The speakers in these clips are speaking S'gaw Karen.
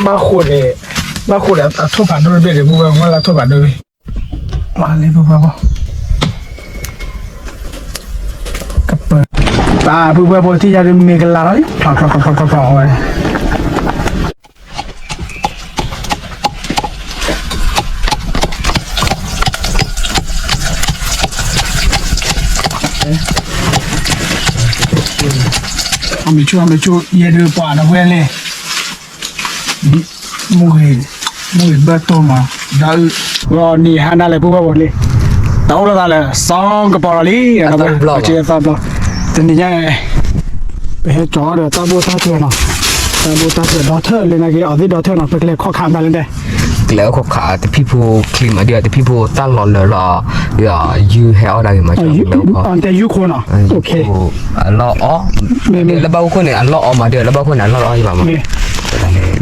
ဘၣ်ဃိန့ၣ်, ဘၣ်ဃိန့ၣ် အထိၣ်ဖးဒိၣ်တဘ့ၣ်န့ၣ် ပုၢ်ဝဲၢ် မ့ၢ်လၢအထိၣ်ဖးဒိၣ်ဘ့ၣ်, ပှၤလၢပုၢ်ဝဲၢ်ဖိ, ကပၢၤ, ပှၤပုၢ်ဝဲၢ်ဖိ ထံၣ်ညါဒုး မ့ၢ်ကလၤလီၤလံ ဖျီဖျီဖျီဖျီဖျီဖျီဝဲ အမ့ၢ်ဆူၣ် အမ့ၢ်ဆူၣ် ယဲဒုးပှၤဒီပုၢ်ဝဲၢ်လံ, မုၢ်ဂ့ၤဘၢတိၢ်မး, ဒီးအုၣ်, ဂီၤနံၤဟါနၤလၢပုၢ်ဝဲၢ်ဖိလံ, တၢ်အိၣ်လိာ်သးလၢ စီၤကပီၤလီၤလံ, အသီတဘျီ, တနံၤညါ ပဟဲကၠီဒီးတၢ်ဘိၣ်တၢ်တၢၢ်နီၤ, တၢ်ဘိၣ်တၢ်တၢၢ်ဒီထၢၣ်လၢနာ်က့ အီၤသ့ၣ်ဒီထၢၣ်နီၤ, ပကလဲၤခီၣ်ခးမတၤလဲၣ်, ကလဲၤခီၣ်ခး တဖံၣ်ဖိချံမးဒီး တဖံၣ်ဖိတၢ်လီၤလၢာ်လီၤ, ဒီးယုၢ်ဟဲအီၣ်ဒၣ်ဂ့ၤမး, တဲယုၢ်ခိၣ်နီၤ, အလီၢ်အီၣ်, လၢဘၣ်ခိၣ်န့ၣ် အလီၢ်အီၣ်မးဒီး လၢဘၣ်ခိၣ်န့ၣ် အလီၢ်လီၢ်အီၣ်ယဘၣ်မး,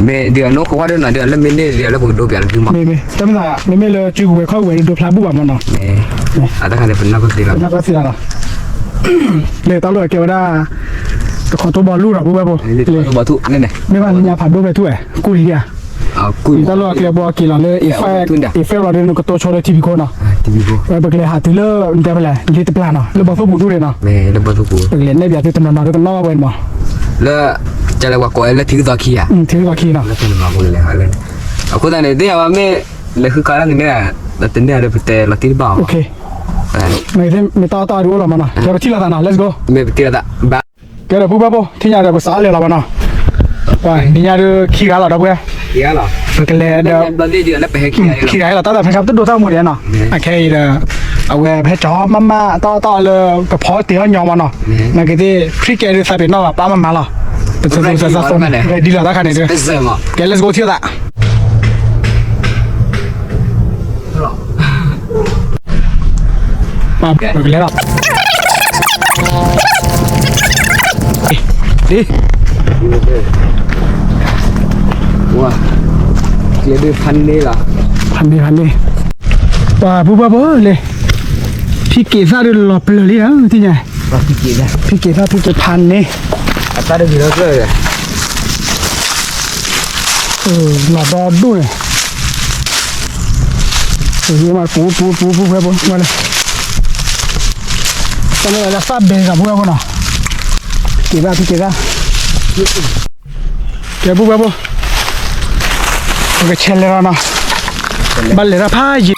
မ့ၢ်ဒီးအနိခိးဝါဒ်နီၤဒီး လၢမ့ၢ်န့ၢ်ဒီး လၢပကဒိးပျးလၢသုမး, မ့မ့ၢ်လၢစုကဝဲၤခီၣ်ကဝဲၤဒိးဖျါဘူၣ်ဘၣ်မးနီၤ, အတၢ်ခါန့ၣ် ပနၢ်ကသ့လီၤ, ပနၢ်ကသ့လီၤနီၤ, လၢတၢ်လီၢ်အကဲဝဲဒၣ် တခီတိၢ်ဘီလူၢ်ဒီးပုၢ်ဝဲၢ်ဖိ, မ့ၢ်ဘၣ်ညါဖးဒိၣ်ဖဲထူၣ်ဝဲ ကူၣ်လံဧါ, တၢ်လီၢ်အကျဲဘီက့ၤလီၤလၢ effect လီၤဒီး နကတိၤဆိလၢ ထံဖံးခိၣ် နီၤ, ဝဲပကလဲၤဟးတုၤလၢ နတဲဖဲလဲၣ် လ့တပျၢ်နီၤ လၢဘီသိၣ်ပူၤဒူၣ်န့ၣ်နီၤ, ပကလဲၤနဲၣ်ပၠးသုတနီၤနီၤ တကနီၣ်ဝဲန့ၣ်မး, လၢ ကလဲၤဝဲကိးလၢထံကသီခံဧါ, ထံကသီခံနီၤ, အဃိသတးန့ၣ် သ့ၣ်ညါဘၣ်မ့ၢ် လဲၤဃုခးတၢ်ကနဲၣ်, တန့ၢ်ဒီးပတဲလီၤတံၢ်တဘၣ်အီၤ, မ့ၢ်တၢ်အီၣ်တၢ်အီဒုးအိၣ်လီၤမးနီၤ ကဲပထံၣ်လိာ်သးနီၤ let's go, မ့ၢ်ပထံၣ်လိာ်သး ကဲဒီးပုၢ်ဝဲၢ်ဖိ ထံၣ်ညါဒီးပစးအီၣ်လဲၤလီၤဘၣ်နီၤ, ပှၤနံၤညါဒုးခံဂၤလီၤဒီပုၢ်ဝဲၢ်, ပကလဲၤဒီး ခံဂၤဟဲလီၤ တၢ်သးဖဲခါပတဒိးတၢ်မူဒံးနီၤ, အခဲအံၤဒီး အဝဲပဟဲကၠီမးမး တၢ်အီၣ်တၢ်အီလၢ ပဖီတ့ၢ်အီၣ်ညီမးနီၤ, နာ်က့သ့ၣ် free ကဲဒုးသးပ့ၤနီၣ်ဘၣ်ပၢ်မးမးလီၤ, ပစၢၤစၢၤစၢၤ ready လီၤတၢ်ခါန့ၣ်ဒုး, ကဲ let's go ထံၣ်လိာ်သး ပကလဲၤလီၤ, ဒ် ကျဲဒုးဖးန့ၢ်လီၤ, ဖးန့ၢ်ဖးန့ၢ်, ပှၤပုၢ်ဝဲၢ်ဖိလံ, ဖံက့ၤသၣ်ဒုးလီၤပျၢၤလံနီၤ သ့ၣ်ညါ, ဖံက့ၤသၣ် ဖံက့ၤဖးန့ၢ်, အသၣ်ဒုးဂ့ၤလီၤပျၢၤ လီၤဒီဒိၣ်န့ၣ်, ပူပူပူပူဖဲပူဝဲလဲၣ်, တၢ်လၢသၣ်ဘဲကီးပုၢ်ဝဲၢ်ဖိနီၤ, က့ၤသၣ်ဖံက့ၤသၣ်, ကဲပုၢ်ဝဲၢ်ဖိ, ပကဆဲးလဲၤလီၤနီၤ, ဘၣ်လဲၤတၢ်ဖးယံာ်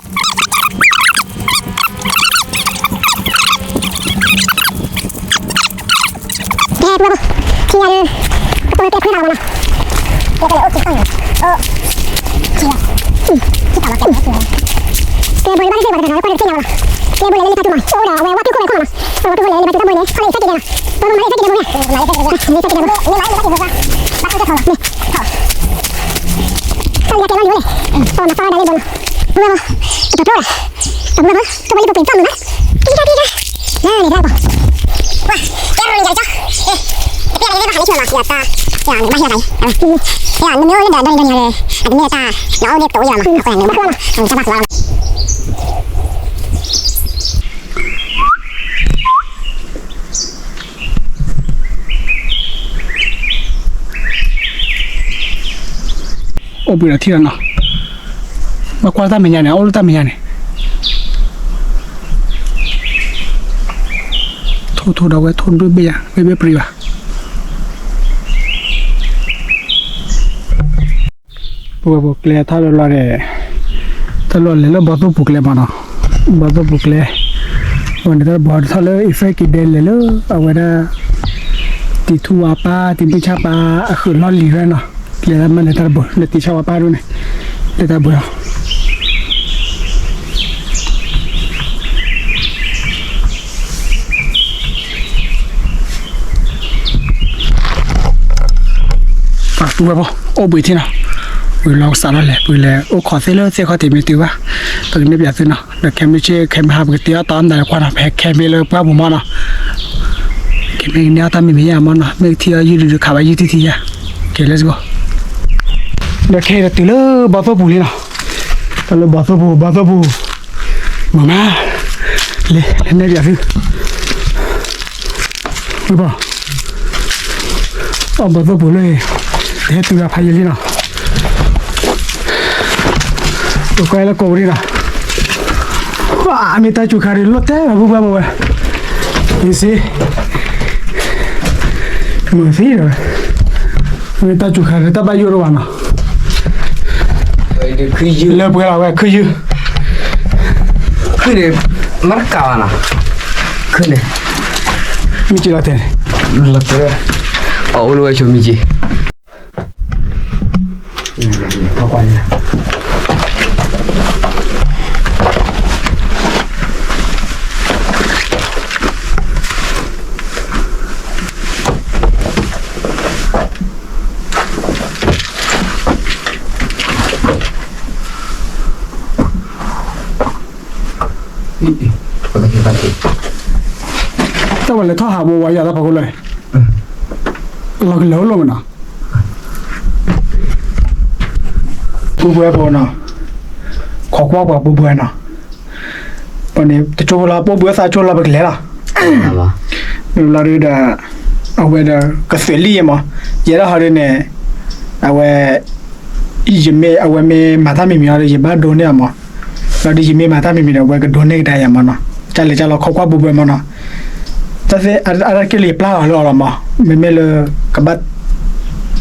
ကဲ ပုၢ်ဝဲၢ်ဖိ, ထံၣ်ညါဒုး ကတိၤလၢကျဲခွဲးတၢ်လီၤမးနီၤ, ကဲဘိလၢဘၣ်လၢသ့ၣ်ဝဲတဂၤ ကွၢ်လၢသ့ၣ်ညါဝဲလီၤ, ကဲဘိလၢလၢတၢ်တူၢ်မး အိၣ်ဒီးအဝဲဝါတူၢ်ခိၣ်ဝဲခိၣ်မးနီၤ, အဝဲတူၢ်ခိၣ်လၢလၢဘၣ်တူၢ်တၢ်ဘိန့ၣ် ခီလၢအံၤဖဲက့ၤဒဲးနီၤ, ဘိမးလၢအံၤဖဲက့ၤဒဲးဘိန့ၣ်, လၢအံၤဖဲက့ၤဒဲးဘိန့ၣ်, တၢ်လၢကဲလီၤလံဝဲန့ၣ်, ပမၤသီဝဲဒၣ်လၢဘိနီၤ, ပုၢ်ဝဲၢ်ဖိ, တတိၢ်ဝဲ တဘျီဘျီ တဘျီလံပပှ့ၤသီၣ်မုာ်ဘၣ်, တံၢ်တံၢ်တံၢ်တံၢ်, လဲၤလဲၤတၢ်ပှၤ, ဝါ, ကဲရူၢ်န့ၣ်ကၢ်ကၠီ, တပျဲလၢဘၣ်ဟးလၢထံလီၤမး, ယတၢ်, ယနမ့ၢ်အိၣ်လၢဒီး ဒီနဒီနဒီနဒီ, အတမ့ၢ်တၢ်, နအိၣ်လၢတအိၣ်ယၤမး, အဃိန့ၣ် နဘၣ်သီၣ်လီၤ အိၣ်ဘှံးဒီးထံၣ်လီၤနီၤ, ဘၣ်ကွၢ်တၢ်မဲာ်ညါန့ၣ် အိၣ်လၢတၢ်မဲာ်ညါန့ၣ်, ထိၣ်ထိၣ်ဒီးဝဲထိၣ်ဒွဲၣ်ဘ့ၣ်ယၤ ဘ့ၣ်ဘ့ၣ်ပြံၤဘၣ် ပဝဲပကျဲထီၣ်လၢလီၤန့ၣ်, ထီၣ်လီၤလဲၤလၢဘီသိၣ်ပူၤကျဲမးနီၤ, ဘီသိၣ်ပူၤကျဲ, အဝဲန့ၣ်တၢ်ဘီထီၣ်လၢအံၤဖဲက့ၤဒဲးလဲၤလၢ အဝဲဒၣ် တံၤထူဝါပၢ် တံၤမုၢ်ဆၣ်ပၢ် အဃုာ်လီၢ်လံၤဝဲနီၤ, လဲၤတၢ်မ့ၢ်လဲၤတၢ်တဘိ လၢတံၤဆၣ်ဝါပၢ်ဒိၣ်န့ၣ်, လဲၤတၢ်ဘိလီၤ. ပှၤပုၢ်ဝဲၢ်ဖိ အိၣ်ဘှံးထံနီၤ, ဝံၤလီၤကစးထီၣ်လဲၤ ပကလဲၤအိၣ်ခိးသ့လၢသ့ၣ်ခီၣ်ထံးမ့ၢ်တုၤဘၣ်, ပကနဲၣ်ပၠးသုနီၤ, ဒီးခဲမုၢ်ဆ့ၣ်ခဲမုၢ်ဟါ ပကတ့အီၣ်တၢ်အီၣ်မတၤလဲၤကွၢ်နီၤ, ပဟဲခဲမ့ၢ်လၢပှၢ်ပူၤမးနီၤ, ခဲမ့ၢ်ကနဲၣ်အီၣ်တၢ်မံၤမံၤယါမးနီၤ, မ့ၢ်ကထံၣ်အီၣ်ယုၢ်ဒုးဒုးခးဘၣ်ယုၢ်ထံထံယါ, ကဲ let's go. ဒီးခဲအံၤဒီးတုၤလၢဘီသိၣ်ပူၤလံနီၤ, တၢ်လၢဘီသိၣ်ပူၤ ဘီသိၣ်ပူၤ, မၤမး, လဲၤ လဲၤနဲၣ်ပၠးသု ဝံၤဘီ, အီၣ်ဘီသိၣ်ပူၤလၢ တဟဲတုၤလၢဖးယံာ်လံနီၤ, ပကွၢ်လၢကိးဝံၤဒီး, မ့ၢ်တၢ်စူၤခါဒီး လီၤတဲာ်လီၤ ပုၢ်ဝဲၢ်ပဝဲ, ယစ့, မုၢ်သံဒီး, မ့ၢ်တၢ်စူၤခါဒီး တၢ်ဘၣ်ယိၣ်တဘၣ်နီၤ, လၢပှဲၤလီၤဝဲ ခုယုၢ်, ခုန့ၣ်, မၤတကးဘၣ်နီၤ, ခုန့ၣ်, မ့ၢ်က့ၤလီၤတဲာ်န့ၣ်, လီၤတဲာ်, အအိၣ်လၢဝဲဆိမ့ၢ်က့ၤ တၢ်ဝဲလဲၤထီၣ်ဟးဘိဝဲယၤတၢ်ဖီခိၣ်လၢ, လီၤကလဲၤအိၣ်လိာ်မးနီၤ, ပုၢ်ဝဲၢ်ဖိနီၤ, ခိးကွၢ်ပှၤပုၢ်ဝဲၢ်နီၤ, ပန့ၣ် တကၠိဖိလီၤ ပအိၣ်ဘှံးအိၣ်သါကၠိလီၤ ပကလဲၤလီၤ, မ့ၢ်ဘျီဒုဒီး, အဝဲဒီး ကသုးလံယဲမး, ယဲဒၣ်ဟီဒုန့ၣ်, အဝဲ ယမ့ၢ် အဝဲမ့ၢ်မၤတၢ်မံၤမံၤအီၤဒီး ယဘၣ်ဒိန့ၢ်အီၤမး, ဒီးဒ်ယမ့ၢ်မၤတၢ်မံၤမံၤဒီး အဝဲကဒိန့ၢ်ကဒါယၤမးနီၤ, ကလဲၤကလီၤခိးကွၢ်ပုၢ်ဝဲၢ်မးနီၤ, တၢ်သ့ၣ်အါတက့ၢ်လၢယပျၢ်အီၤလၢအီၤလီၤမး, မ့မ့ၢ်လၢ ကဘၣ်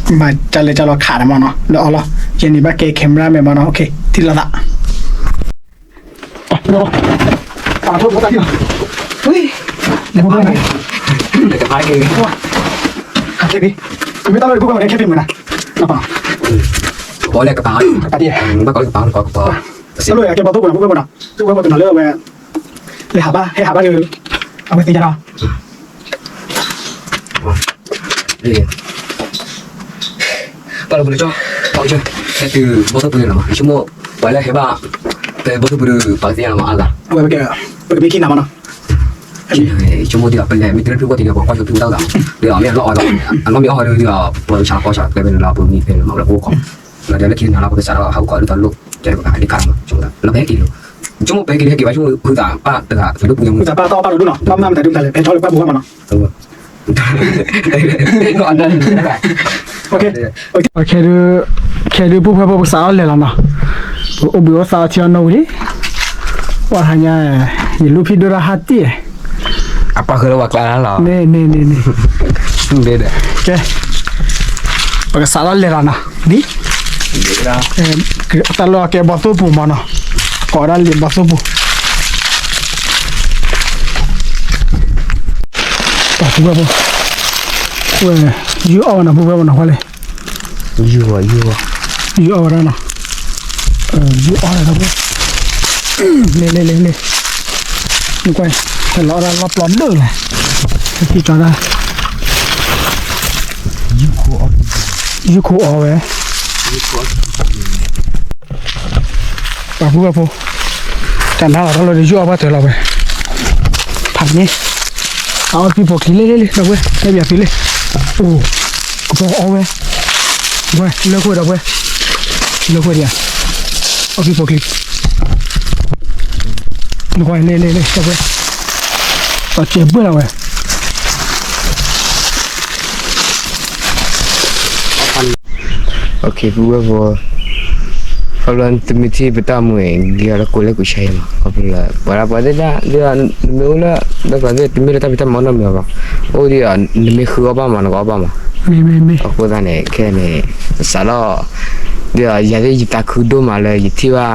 မၤကလဲၤကလီၤခးဒီးမးနီၤ လၢအီၤလီၤ, ယဲန့ၣ်ဘၣ်ကဲ camera man မးနီၤ, ထံၣ်လိာ်သး မ့ၢ်တၢ်လၢကပၤ ကပၤ ကပၤ ကပၤ ကပၤ တၢ်လၢကပၤတအိၣ်ပူၤနီၤ ပုၢ်ဝဲၢ်ပူၤနီၤ လၢအဝဲ လဲၤဟးဘၣ် ဟဲဟးဘၣ်ဒီး အဝဲသ့ၣ်ညါဒီး ပှၤလၢပူၤလၢကၠီ ပှၤကၠီ ဟဲတုၤဘီၣ်သိၣ်ပူၤန့ၣ်လီၤမး ယဆိကမိၣ် ပှၤလၢဟဲဘၣ် ဖဲဘီၣ်သိၣ်ပူၤဒီး ပှၤကသ့ၣ်ညါလီၤမးအါဂၤ အဝဲပက ပကမ့ၢ်ခံနၤမးနီၤ ယဆိကမိၣ်ဒ်အံၤ ပလဲၤမ့ၢ်တရၢဖုၣ်ဝီတံၢ်ဒီး ပှၤကွၢ်ဆိပူၤတၢ်သးမး ဒီးအမ့ၢ်အလီၢ်အီၣ်ဒီး အလီၢ်မ့ၢ်အီၣ်ဒီး ပှၤကဆးလီၤကီၢ်ဆးကျဲဖဲန့ၣ်လီၤ ပမံဖဲန့ၣ်လီၤ လၢပအိၣ်ခိး လီၤဒီးလၢခံနၤလီၤ ပကစးထီၣ်ဟးအိၣ်ခိးဒ်သိးလိၣ် ကဲပကဟဲဒ်ခါမး ဆိကမိၣ်လီၤ ပဟဲက့ၤလီၤ ယဆိကမိၣ်ဖုသးပၢ်တဂၤ ဖုသးပၢ်တၢ်ပာ်တဒူၣ်နီၤ ပၢ်မၢ်မတၤဒူၣ်မတၤလဲၣ် ဖဲထီၣ်လၢပၢ်ပူၤဘၣ်မးနီၤ ခဲဒုး ခဲဒုးပုၢ်ဖိဖိပကစးထီၣ်လဲၤလီၤနီၤ, ပအိၣ်ဘှံးအိၣ်သါအီထံအီနိဝံၤလံ, ပှၤတဟါညါ ယလူၢ်ဖံးဒိၣ်တၢ်ဟးတံၢ်, အပှၤဃုလၢပှၤကျါလီၤ, န့ၣ်န့ၣ်န့ၣ်န့ၣ်, ကဲ, ပကစးထီၣ်လဲၤလီၤနီၤ, ဒ်, တၢ်လီၢ်အကဲဘီၣ်သိၣ်ပူၤမးနီၤ, ကိးဒၣ်လံဘီၣ်သိၣ်ပူၤ ပှၤပုၢ်ဝဲၢ်ဖိ, ဝဲ, ယုၢ်အီၣ်ဝဲနီၤ ပုၢ်ဝဲၢ်ဖိနီၤ ဝဲလဲၣ်, ယုၢ်အီၣ်, ယုၢ်အီၣ်ဝဲဒၣ်နီၤ, ယုၢ်အီၣ်ဝဲဒၣ်, လဲၤလဲၤလဲၤလဲၤ, နကွၢ်, ဟဲလီၤအီၣ်ဒၣ်လီၢ်ပျီဒၢၣ်လဲၣ်, ဟဲက့ၤကၠီဒၣ်, ယုၢ်ခိၣ်အီၣ်ဝဲ ပှၤပုၢ်ဝဲၢ်ဖိ, တၢ်နါလီၤတၢ်လီၤဒီး ယုၢ်အီၣ်ဘၣ်တၢ်လီၤဝဲ, ဖးန့ၣ်, အအီၣ်ဖံးပိာ်ချံလံလံလံ ဒီပုၢ်ဝဲၢ်, ဟဲဘၣ်သုလံ, အိၣ်, ကပီၤအီၣ်ဝဲ, ဝဲ, လၢခိၣ်ဒီပုၢ်ဝဲၢ်, လၢခိၣ်ဒံးဧါ, အီၣ်ဖံးပိာ်ချံ, နကွၢ်လံလံလံ ဒီပုၢ်ဝဲၢ်, ဒီးစဲးဘၢၣ်လီၤဝဲ ပုၢ်ဝဲၢ်ဖိ, ခီဖျိတမ့ၢ်ထံၣ်ပတၢ်မူအံၤ ဂ့ၤအီၤလၢကိးလၢကိးဆါအံၤမး ခီဖျိလၢ ပှၤဒၣ်ပှၤသ့ၣ်ဒၣ် ဒ်နမ့ၢ်အိၣ်လၢ ဒီးပှၤသ့ၣ်တမ့ၢ်လၢတၢ်ဖံးတၢ်မၤနီတမံၤဘၣ်, အိၣ်ဒ်အံၤ နမ့ၢ်ဃုအီၣ်ဘၣ်မး နကအီၣ်ဘၣ်မး, အဃိသတးန့ၣ် ခဲန့ၣ် စးထီၣ် ဒ်အံၤ ယၤသ့ၣ်ယသးခုဒိၣ်မးလၢယထံၣ်ဘၣ်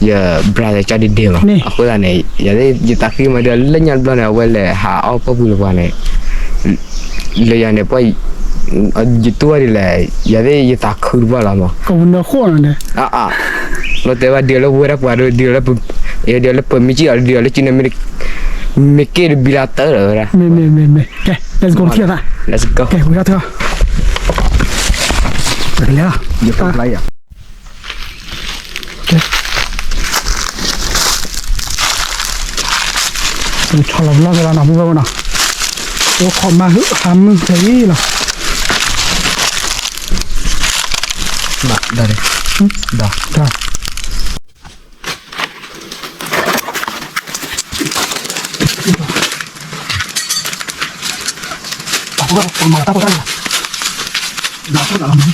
ယ brother ကၠီဒ့ဒ့မး, အဃိသတးန့ၣ် ယၤသ့ၣ်ယသးခုမးဒ်အံၤ လၢညါတဘျီန့ၣ် အဝဲလဲၤဟးအီၣ်ပိာ်ပူၤလၢပှၤန့ၣ် လၢယၤန့ၣ် ပှၤ ယတူၢ်ဘၣ်ဒ်လဲၣ်, ယၤသ့ၣ်ယသးခုတဘၣ်လီၤမး, အအါ, လီၤတဲာ်ဘၣ်ဒ်အံၤလၢပဝဲဒၣ်ပှၤဒီး ဒ်အံၤလၢပ ဒ်အံၤလၢပမ့ၢ်ကံၣ်ဒီး ဒ်အံၤလၢကံၣ်န့ၣ်မ့ၢ် မ့ၢ်က့ၢ်တဘံလၢတၢ်လီၤဝဲဒၣ်, မ့ၢ်မ့ၢ်မ့ၢ်မ့ၢ်, ကဲ let's go ထံၣ်အသး, let's go ကဲ ဝံၤထီၣ်ထီၣ်, ပကလဲၤလီၤ, ကဲ ဆီလီၤပလီၢ်ကလီၤနီၤ ပုၢ်ဝဲၢ်နီၤ, အိၣ်ခိးမၤဟုဟးမုၢ်ဖဲအံၤလီၤ, ဒီး ဒီး တၢ်ဖိတၢ်ဖိတၢ်လီၤ, ဒီး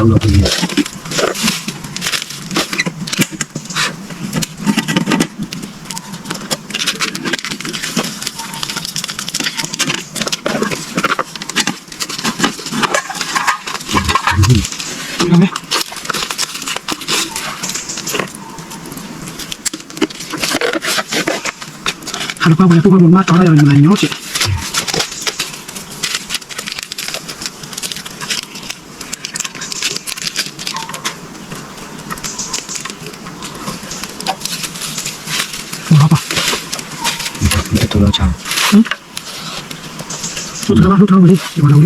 ဟးလၢပှၢ်ပူၤလၢပှၢ်ပူၤမး တီထီၣ်ယၤမၤညီက့ၤ မၤပၢ် တလီၤဆါ ထူထူထူထူလံ ယဝဲလီၤလံ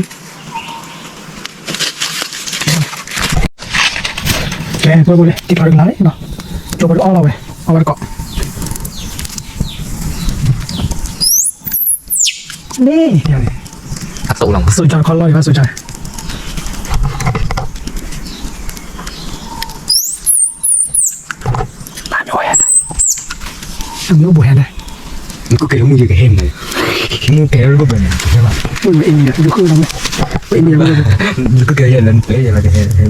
ကဲ ပှၢ်ပူၤလံ တံၢ်ဖးဒိၣ်ကလါလံနီၤ ကၠိပှၤဒုးအီၣ်လီၤဝဲ အီၣ်ဝဲတကိး လံ အသိးလီၤ စိၣ်ကၠီခီလီၢ်ယၤ စိၣ်ကၠီ အမ့ၢ်အိၣ်ဘိဟဲဒၣ် နကကဲလၢမုၢ်ယကဟဲမး မုၢ်ကဲလၢကဘၢၣ်န့ၣ် ကဟဲဘၣ် မုၢ်ဝဲအ့ၣ်မံၤဒီး ယဃုလီၤမး ဝဲအ့ၣ်မံၤဒီး နကကဲယဲလၢနပဲယဲလၢကဟဲ မ့ၢ်လၢ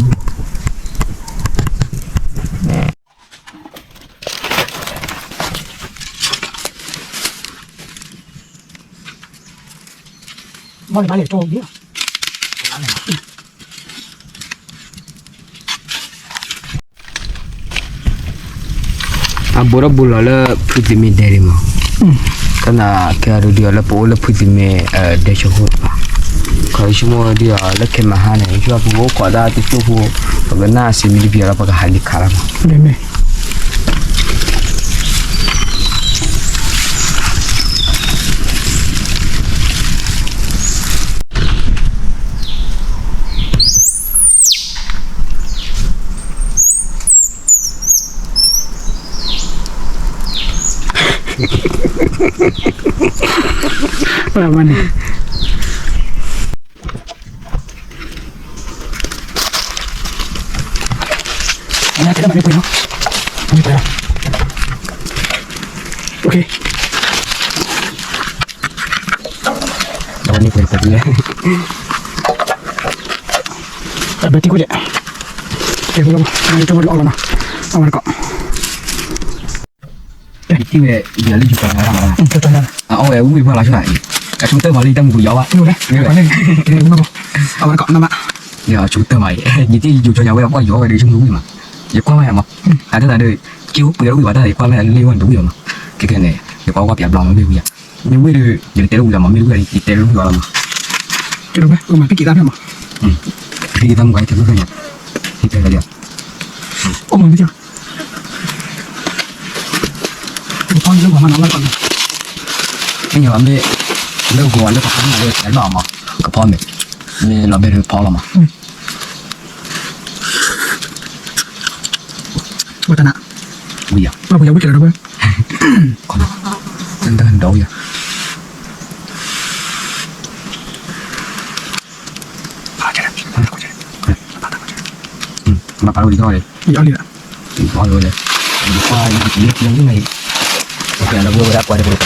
ဘၣ်လဲၣ်ကၠိလံ အဘူးဒီးဘူးလီၤလၢဖုသံမ့ၢ်ဒဲးဒံးမး, ကနၣ်ကဲအဒုးဒုးအီၤလၢပအိၣ်လၢဖုသံမ့ၢ်ဒဲးဆိဃိ, ခီဆူမိၢ်ဒုးအီၤလၢခဲမဟါန့ၣ် ယဆိပကအိၣ်ခိးဒၣ်တစိၢ်ဖိ, ပကနၣ်စံးမံၤတပျီၤဒီးပကဟးလံခးလီၤမး. ဘဲတံၢ်ဝဲ ယလၢယူၤပှၤလီၤ, အဝဲဝံၢ်ပှၢ်လီၤဆူၣ်အံၤ, အဆိကတၢၢ်မးအံၤ, ယတ့ယူၤကၠီညါဝဲအကွၢ်ယီၤဝဲဒီး ဆိကမိၣ်ဝံၢ်မး, ယကွၢ်ဘၣ်ယၤမး, အတၢ်သးဒီး က့အိၣ်ပှဲၤဝံၢ်ဘၣ်တၢ် ယကွၢ်ဘၣ်ယၤမး, အတၢ်သးဒီး က့အိၣ်ပှဲၤဝံၢ်ဘၣ်တၢ် ယကွၢ်ဝဲပျးဘျီမ့ၢ်ဝံၢ်ယၤ, မ့ၢ်ဝံၢ်ဒီး ယတတဲတဝံၢ်လီၤမး, မ့ၢ်ဝံၢ်ဒီး ယတဲတဝံၢ်လီၤမး, ကဲ ပက့ၤသးဖဲမး, ပက့ၤသးမး ကဖဲညါ, ဟံးဖဲလၢ အိၣ်မးမ့ၢ် ကဖီလၢဂီၤမးနီၤလၢကီးန့ၣ်, မ့ၢ်ညီမ့ၢ် လၢဂီၤလၢကဖီမးလၢအလီၢ်မး, ကဖီမ့ၢ်, မ့ၢ်လီၤဘဲဒုးဖီလီၤမး, ဝဲတနၤ, ဝံၤယၤ, ဝံၤယၤဝံၤကလဲၤဒီးဝဲ, တၢ်ဒီးဝံၤယၤ မၤပာ်လီၤဒံးထီၣ်လံ, ယအီၣ်လံလီၤ, ယအီၣ်လံလီၤ, ယကွၢ်ယကွၢ်ယကွၢ်ယကွၢ်, ဒ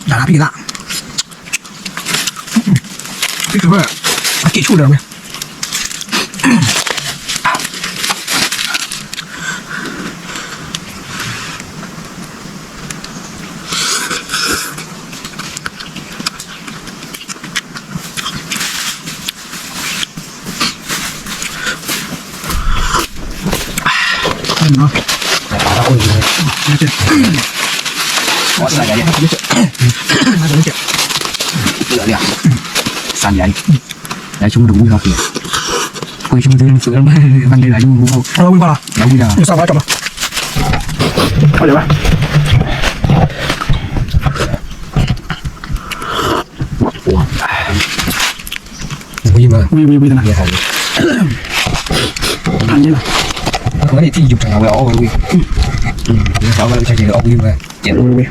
ၣ်နၤဖံကသး, ဖံကဝဲ, အက့ၣ်ဆူၣ်ဒီးဝဲ ဝံၤမး, ဝံၤ ဝံၤ ဝံၤတနၤ, အဝဲန့ၣ်ထံၣ်ယူၤထီၣ် အဝဲအီၣ်ဝဲဝံၤ, အဝဲဆၢက့ၤအီၣ်ဝံၤမး, ဝံၤ ဝံၤ,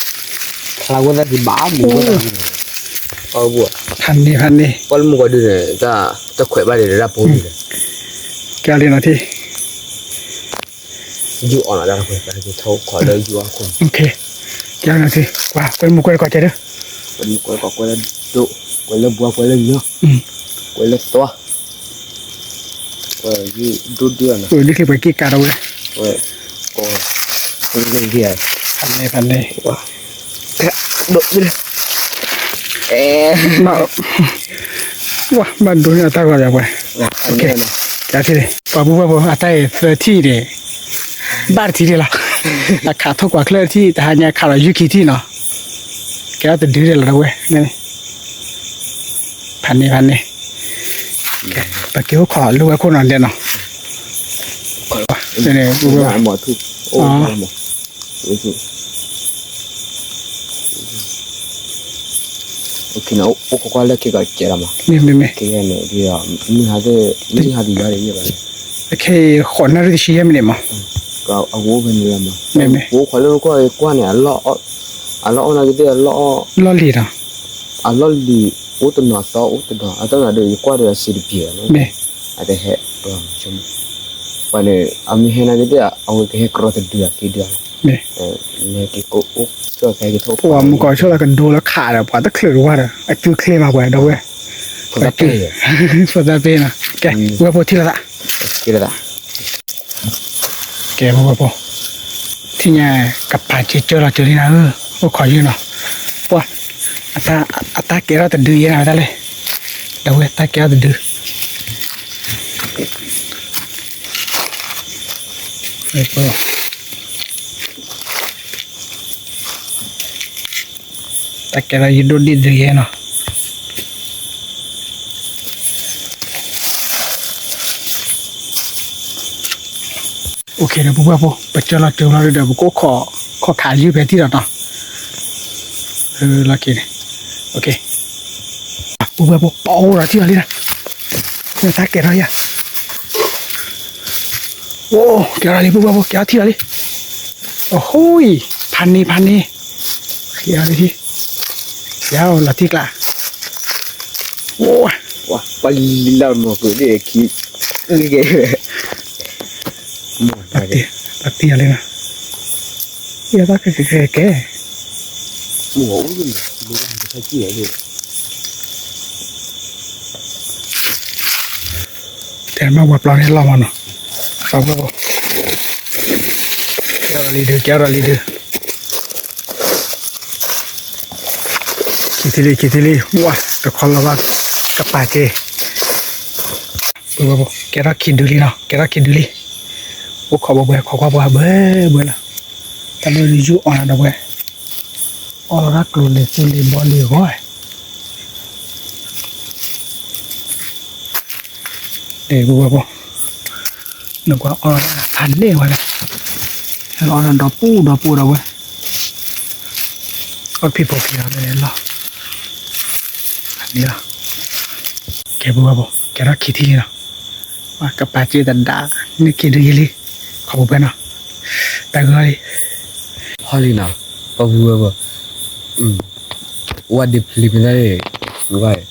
ဖျါဝဲဒၣ်ကဘၣ်မူဝဲဒၣ်, ဖးန့ၢ်ဖးန့ၢ်, ပှၤလၢမူကီးဒုန့ၣ် တၢ်ခွဲးဘၣ်န့ၣ် တၢ်ပူၤန့ၣ်, ကဲလံနီၤထံၣ်, ယူၢ်အီၣ်လီၤတၢ်ခွဲး, တၢ်က့ၤထီၣ်ခိးလၢယူၢ်အီၣ်ခိၣ်, ကဲလံနီၤထံၣ်, ကွၢ်ကွဲမူကွဲတကိးကဲဒၣ်, ကွဲမူကွဲတကိးကွဲလၢဒိၣ်, ကွဲလၢဘှါကွဲလၢညီ, ကွဲလၢသွါ ဒိၣ်ဒိၣ်, ဒ်ချ့ပှဲၤက့ၤကးဒီးဝဲ, ဖးန့ၢ်ဖးန့ၢ်, ဘၣ်ဒိန့ၢ်အတၢ်ဂီၤယၤပှဲၤ, ကဲထံၣ် ပှၤပုၢ်ဝဲၢ်ဖိ အတၢ်အံၤသၢထံၣ်န့ၣ် ဘၣ်တထံၣ်န့ၣ်လီၤ. အခးထိၣ်ကွၢ်ချၢၣ်တထံၣ် တဟါညါခးဒီးယုၢ်ခံထံၣ်နီၤ. ကဲထီၣ်တဒုဒဲးလီၤတဝဲၢ်, ဖးန့ၢ်ဖးန့ၢ်, ပက့ၤအိၣ်ခိးလၢဝဲခိၣ်နီၤဒဲးနီၤ. အိၣ်ခိးကွၢ်လၢခံကစဲးလီၤမး, မ့မ့ၢ်, အခဲအံၤ ဃိးနၣ်ရံၣ်တဆံယဲၢ်မံးနံးမး, မ့မ့ၢ်, အိၣ်ခိးလၢခိၣ်ကွၢ်န့ၣ်, အလီၢ်အီၣ်နာ်က့သ့ၣ်အလီၢ်, လီၢ်လံၤနီၤ, အလီၢ်လံၤ အိၣ်တနီၤသီအိၣ်တနီၤ အတၢ်နာ်ဒီးယကွၢ်ဒီးအစံးတပျဲၤ, မ့ၢ်, အတဟဲ, ပှၤန့ၣ် အမ့ၢ်ဟဲနာ်က့သ့ၣ် အဝဲကဟဲကရီတဒုအက့ဒု, မ့ၢ်, ပှၤမုၢ်ကီၢ်ဆိၣ်လၢကဒိလၢခးဒီး ပှၤတချုးတဝါဒီး အစုချ့မးပှၤဒီပုၢ်ဝဲၢ်, ဖိသၣ်ပ့ၤနီၤ, ကဲ, ပုၢ်ဝဲၢ်ဖိထံၣ်လိာ်သး, ထံၣ်လိာ်သး ကဲ ပုၢ်ဝဲၢ်ဖိ, ထံၣ်ညါ ကပာ်စ့ကၢလီၤစၢၤလံနၤဧၢ, အိၣ်ခိးယုၢ်နီၤ, ပှၤ, အတၢ်ကဲထီၣ်တဒုယဲနၤဝဲဒၣ်လဲၣ်, ဒီပုၢ်ဝဲၢ် တၢ်ကဲထီၣ်တဒု တၢ်ကဲထီၣ်ယဒိၣ်ဒံၣ်ဒုယဲနီၤ. အိၣ်ခ့ဒီး ပုၢ်ဝဲၢ်ဖိ ပကၢလီၤစၢၤလီၤဒီး ပကအိၣ်ခိးခးယုၢ်ဖဲထံၣ်လီၤနီၤ. လီၤက့ၤန့ၣ်, ပုၢ်ဝဲၢ်ဖိ ပအိၣ်ဒီးထံၣ်လီၤလံနီၤ, တၢ်ကဲထီၣ်ယၤ အိၣ် ကဲထီၣ်လံ ပုၢ်ဝဲၢ်ဖိ ကဲထီၣ်ထံၣ်လီၤလံ, အဟူအံၤ ဖးန့ၢ်ဖးန့ၢ်, ကဲထီၣ်လံ, ယၤလီၤထံၣ်ကျါ, အိၣ်, ပှၤလီၤမီၤကၢၢ်ဒၣ်ခံ, တၢ်တံၢ်အီၤလံနီၤ, ယတၢ်ကဲကဲကဲ, တဲမ့ၢ်ပှၤပျီန့ၣ်လီၤမးနီၤ, ကဲထီၣ်လံဒု ကဲထီၣ်လံဒု, ခံထံၣ်လံ ခံထံၣ်လံ ဝါ တခီလီၤဘၣ် ကပာ်က့ၤ, ကဲထီၣ်ခံဒုလံနီၤ ကဲထီၣ်ခံဒုလံ, အိၣ်ခိးဘှဲဘှဲ ခိးကွၢ်ပှၤဘှဲဘှဲလီၤ, တၢ်ဒိၣ်ယုၢ်အီၣ်နၤဒီးဝဲ, အီၣ်လီၤတၢ်ကျိၤလံၤသူလံၤဘီလံၤဂီၢ် ဒဲးဘိဘိ, နကွၢ်အီၣ်လီၤဖးန့ၢ်ဝဲလဲၣ်, ဟဲလီၤအီၣ်ဒီပူၤဒီပူၤဒီဝဲ, အီၣ်ဖံးဖိခံဂၤလၢလီၤ, န့ၣ်လီၤ, ကဲဘိဘိ ကဲထီၣ်ခံထံၣ်လံနီၤ, ကပာ်စ့တဒါ, န့ၢ်ခံဒုယဲလံ, ခီဖျိဖဲနီၤ, တၢ်ဂ့ၢ်လံ, ဟီလံနီၤ, ပှၤဘိဘိ ဝဲဒ်ဖျံးမ့ၢ်တၢ်န့ၣ်,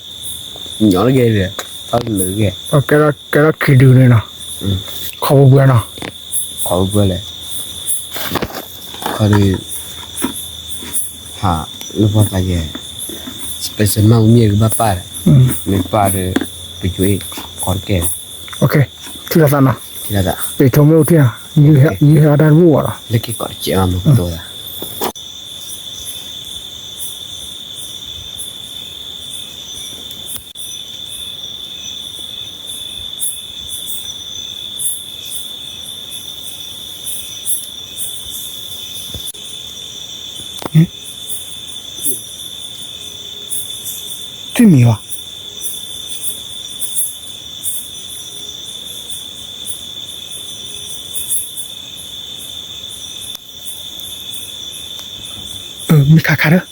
ညီလၢကဲ, တၢ်လၢကဲ, ကဲထီၣ်ခံဒုန့ၣ်နီၤ, ခီဖျိဖဲနီၤ, ခီဖျိဖဲလဲၣ်, ခီဒု, ဟး, လၢပှၤသးကဲ, special မးမ့ၢ်ကဘၣ်ပာ်ဒီး, မ့ၢ်ပာ်ဒီး, ပယွၤအံၤ, ခီတကဲ, ထံၣ်လိာ်သးနီၤ, ထံၣ်လိာ်သး, ပ့ၤထိမ့ၢ်အိၣ်ထံၣ်ဧါ, ယဟဲအီၣ်တၢ်တဘူၣ်ဘၣ်လီၤ, လၢက့ၤကိးတကဲးမးမ့ၢ်ကတိၤသး တမံၤဘၣ်, မ့ၢ်ခါခါဒီး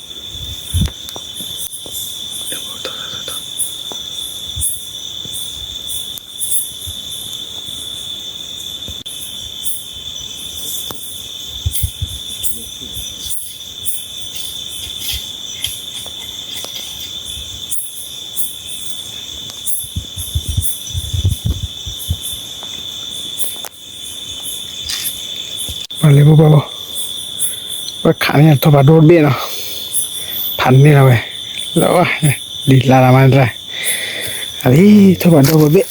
ပှၤလဲၤပှၤဘၣ်ဘၣ်, ပှၤခးန့ၢ်ထိၣ်ဖးဒိၣ်တဘ့ၣ်နီၤ, ဖးန့ၢ်လီၤဝဲ, လၢဝဲ, ဒ်လါလါမးတၢ်, အလံ ထိၣ်ဖးဒိၣ်တဘ့ၣ်